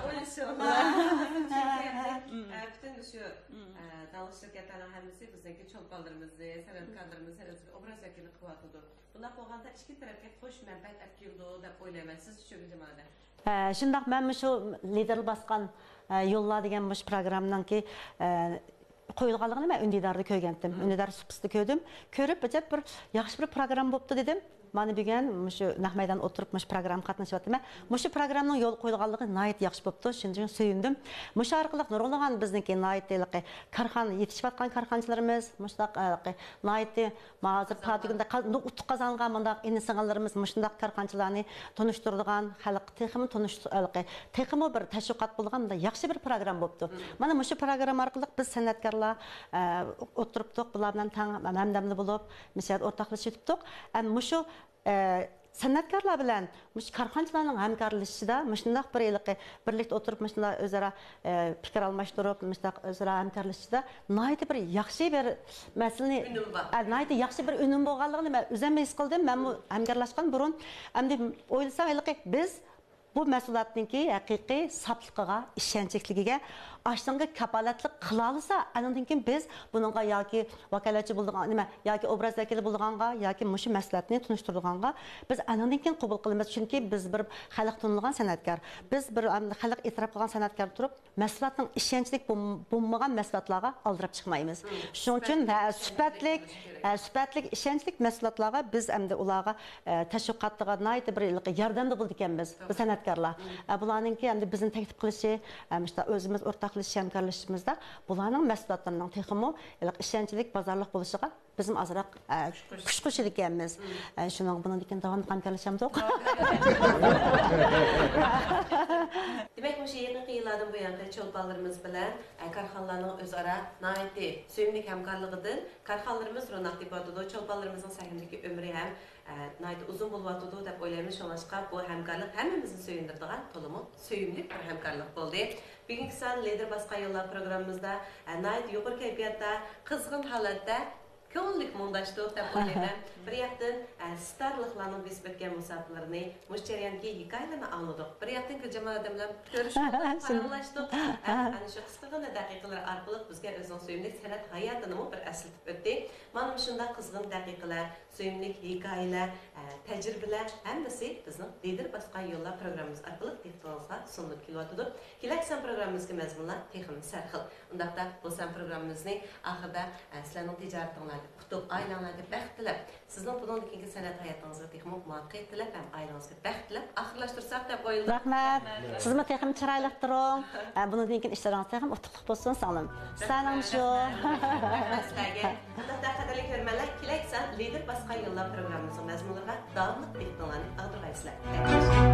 ئويلىشىڭلار. چۈنكى، ئە، پۈتۈن مۇشۇ، ئە، داڭلىق شىركەتلەرنىڭ ھەممىسى بىزنىڭكى چولپانلىرىمىزنى، سەنئەتكارلىرىمىزنى، ھەممىسىگە ئوبراز ۋەكىللىك قىلىۋاتىدۇ. بۇنداق بولغاندا ئىككى تەرەپكە قوش مەنپەئەت ئەپ كېلىدۇ دەپ ئويلايمەن. سىز چۈشەنگۈچى مانا. ھە، شۇنداق، مەن مۇشۇ لىدىر باسقان، ئە، يوللار دېگەن مۇشۇ پروگراممىنىڭكى، ئە، قويۇلغانلىقىنى مەن ئۈندىداردا كۆرگەنتىم. ئۈندىدار سۇپىسىدا كۆردۈم. كۆرۈپ، ئەجەب بىر ياخشى بىر پروگرامما بوپتۇ دېدىم. مانا بۈگۈن مۇشۇ نەق مەيدان ئولتۇرۇپ مۇشۇ پروگراممىغا قاتنىشىۋاتىمەن. مۇشۇ پروگراممىنىڭ يولغا قويۇلغانلىقى ناھايىتى ياخشى بوپتۇ. شۇنىڭ ئۈچۈن سۆيۈندۈم. مۇشۇ ئارقىلىق نۇرغۇنلىغان بىزنىڭكى ناھايىتى ھېلىقى كارخانا، يېتىشىۋاتقان كارخانىچىلىرىمىز، مۇشۇنداق ھېلىقى ناھايىتى ھازىر پاتىگۈندە قا-، نۇ-، ئۇتۇق قازانغان مۇنداق ئىنى سىڭىللىرىمىز مۇشۇنداق كارخانىچىلارنى تونۇشتۇرىدىغان، خەلققە تېخىمۇ تونۇش-، ھېلىقى تېخىمۇ بىر تەشۋىقات بولىدىغان مۇنداق ياخشى بىر پروگرامما بوپتۇ. مانا مۇشۇ پروگرامما ئارقىلىق بىز سەنئەتكارلار، ئە، ئولتۇرۇپتۇق، بۇلار بىلەن تەڭ ھەمدەمدە بولۇپ، مۇشۇ يەردە ئورتاقلىشىپ ئۆتۈپتۇق. ئەمدى مۇشۇ، ئە، سەنئەتكارلار بىلەن مۇشۇ كارخانىچىلارنىڭ ھەمكارلىشىشىدا مۇشۇنداق بىر ھېلىقى بىرلىكتە ئولتۇرۇپ، مۇشۇنداق ئۆزئارا، ئە، پىكىر ئالماشتۇرۇپ، مۇشۇنداق ئۆزئارا ھەمكارلىشىشىدا ناھايىتى بىر ياخشى بىر مەسىلىنى، ئۈنۈم بار. ئە، ناھايىتى ياخشى بىر ئۈنۈم بولغانلىقىنى مەن ئۆزۈم ھېس قىلدىم. مەنمۇ ھەمكارلاشقان بۇرۇن. ئەمدى ئويلىساڭ، ھېلىقى بىز بۇ مەھسۇلاتنىڭكى ھەقىقىي ساپلىقىغا، ئىشەنچلىكلىكىگە ئاشۇنىڭغا كاپالەتلىك قىلالىسا، ئاندىن كېيىن بىز بۇنىڭغا ياكى ۋاكالەتچى بولىدىغان، نېمە، ياكى ئوبراز ۋەكىلى بولىدىغانغا، ياكى مۇشۇ مەھسۇلاتنى تونۇشتۇرىدىغانغا بىز ئاندىن كېيىن قوبۇل قىلىمىز. چۈنكى بىز بىر خەلق تونۇلغان سەنئەتكار. بىز بىر، ئەم، خەلق ئېتىراپ قىلغان سەنئەتكار تۇرۇپ، مەھسۇلاتنىڭ ئىشەنچلىك بولم-، بولمىغان مەھسۇلاتلارغا ئالدىراپ چىقمايمىز. شۇنىڭ ئۈچۈن، ھە، سۈپەتلىك، ھە، سۈپەتلىك، ئىشەنچلىك مەھسۇلاتلارغا بىز ئەمدى ئۇلارغا، ئە، تەشۋىقاتىغا ناھايىتى بىر ياردەمدە بولىدىكەنمىز، بىز سەنئەتكارلار. ئە، بۇلارنىڭكى ئەمدى بىزنى تەكلىپ قىلىشى، ئە، مۇشۇنداق ئۆزىمىز ئورتاقلىشىش، ھەمكارلىشىشىمىزدا بۇلارنىڭ مەھسۇلاتلىرىنىڭ تېخىمۇ ئىشەنچلىك، بازارلىق بولۇشىغا بىزمۇ ئازراق، ئە، كۈچ قوشىدىكەنمىز. ئە، شۇنىڭ بۇنىڭدىن كېيىن داۋاملىق ھەمكارلىشامدۇق. دېمەك، مۇشۇ يېقىنقى يىللاردىن بۇيانقى چولپانلىرىمىز بىلەن، ئە، كارخانىلارنىڭ ئۆزئارا ناھايىتى سۆيۈملۈك ھەمكارلىقىدىن كارخانىلىرىمىز روناق تېپىۋاتىدۇ، چولپانلىرىمىزنىڭ سەھنىدىكى ئۆمرى ھەم، ئە، ناھايىتى ئۇزۇن بولۇۋاتىدۇ دەپ ئويلايمىز. شۇڭلاشقا بۇ ھەمكارلىق ھەممىمىزنى سۆيۈندۈرىدىغان تولىمۇ سۆيۈملۈك بىر ھەمكارلىق بولدى. بۈگۈنكى سان لىدىر باسقان يوللار پروگراممىمىزدا، ئە، ناھايىتى يۇقىرى كەيپىياتتا، قىزغىن ھالەتتە، كۆڭۈللۈك مۇڭداشتۇق دەپ ئويلايمەن. بىر ياقتىن، ئە، ستارلىقلارنىڭ بېسىپ ئۆتكەن مۇساپىلىرىنى، مۇشۇ جەرياندىكى ھېكايىلەرنى ئاڭلىدۇق. بىر ياقتىن گۈلجامال ئادەم بىلەن كۆرۈشۈپ پاراڭلاشتۇق. ئە، ئەنە شۇ قىسقىغىنە دەقىقىلەر ئارقىلىق بىزگە ئۆزىنىڭ سۆيۈملۈك سەنئەت ھاياتىنىمۇ بىر ئەسلىتىپ ئۆتتى. مانا مۇشۇنداق قىزغىن دەقىقىلەر، سۆيۈملۈك ھېكايىلەر، ئە، تەجرىبىلەر ھەممىسى بىزنىڭ لىدىر باسقان يوللار پروگراممىمىز ئارقىلىق دىققىتىڭىزغا سۇنۇلۇپ كېلىۋاتىدۇ. كېلەر سان پروگراممىمىزدىكى مەزمۇنلار تېخىمۇ سەرخىل. ئۇنداقتا بۇ سان پروگراممىمىزنى ئاخىرىدا، ئە، سىلەرنىڭ تىجارىتىڭلاردا ئۇتۇق، ئائىلەڭلارگە بەخت تىلەپ، سىزنىڭ بۇنىڭدىن كېيىنكى سەنئەت ھاياتىڭىزغا تېخىمۇ مۇۋەپپەقىيەت تىلەپ ھەم ئائىلىڭىزگە بەخت تىلەپ ئاخىرلاشتۇرساق دەپ ئويلىدىم. رەھمەت. سىزمۇ تېخىمۇ چىرايلىق تۇرۇڭ. ئە، بۇنىڭدىن كېيىن ئىشلىرىڭىز تېخىمۇ ئۇتۇقلۇق بولسۇن، سىڭلىم. سەنىڭ شۇ. رەھمەت سىلەرگە. ئۇنداقتا قەدىرلىك كۆرۈرمەنلەر، كېلەر سان لىدىر باسقان يوللار پروگراممىمىزنىڭ مەزمۇنلىرىغا داۋاملىق دىققىتىڭلارنى ئاغدۇرغايسىلەر.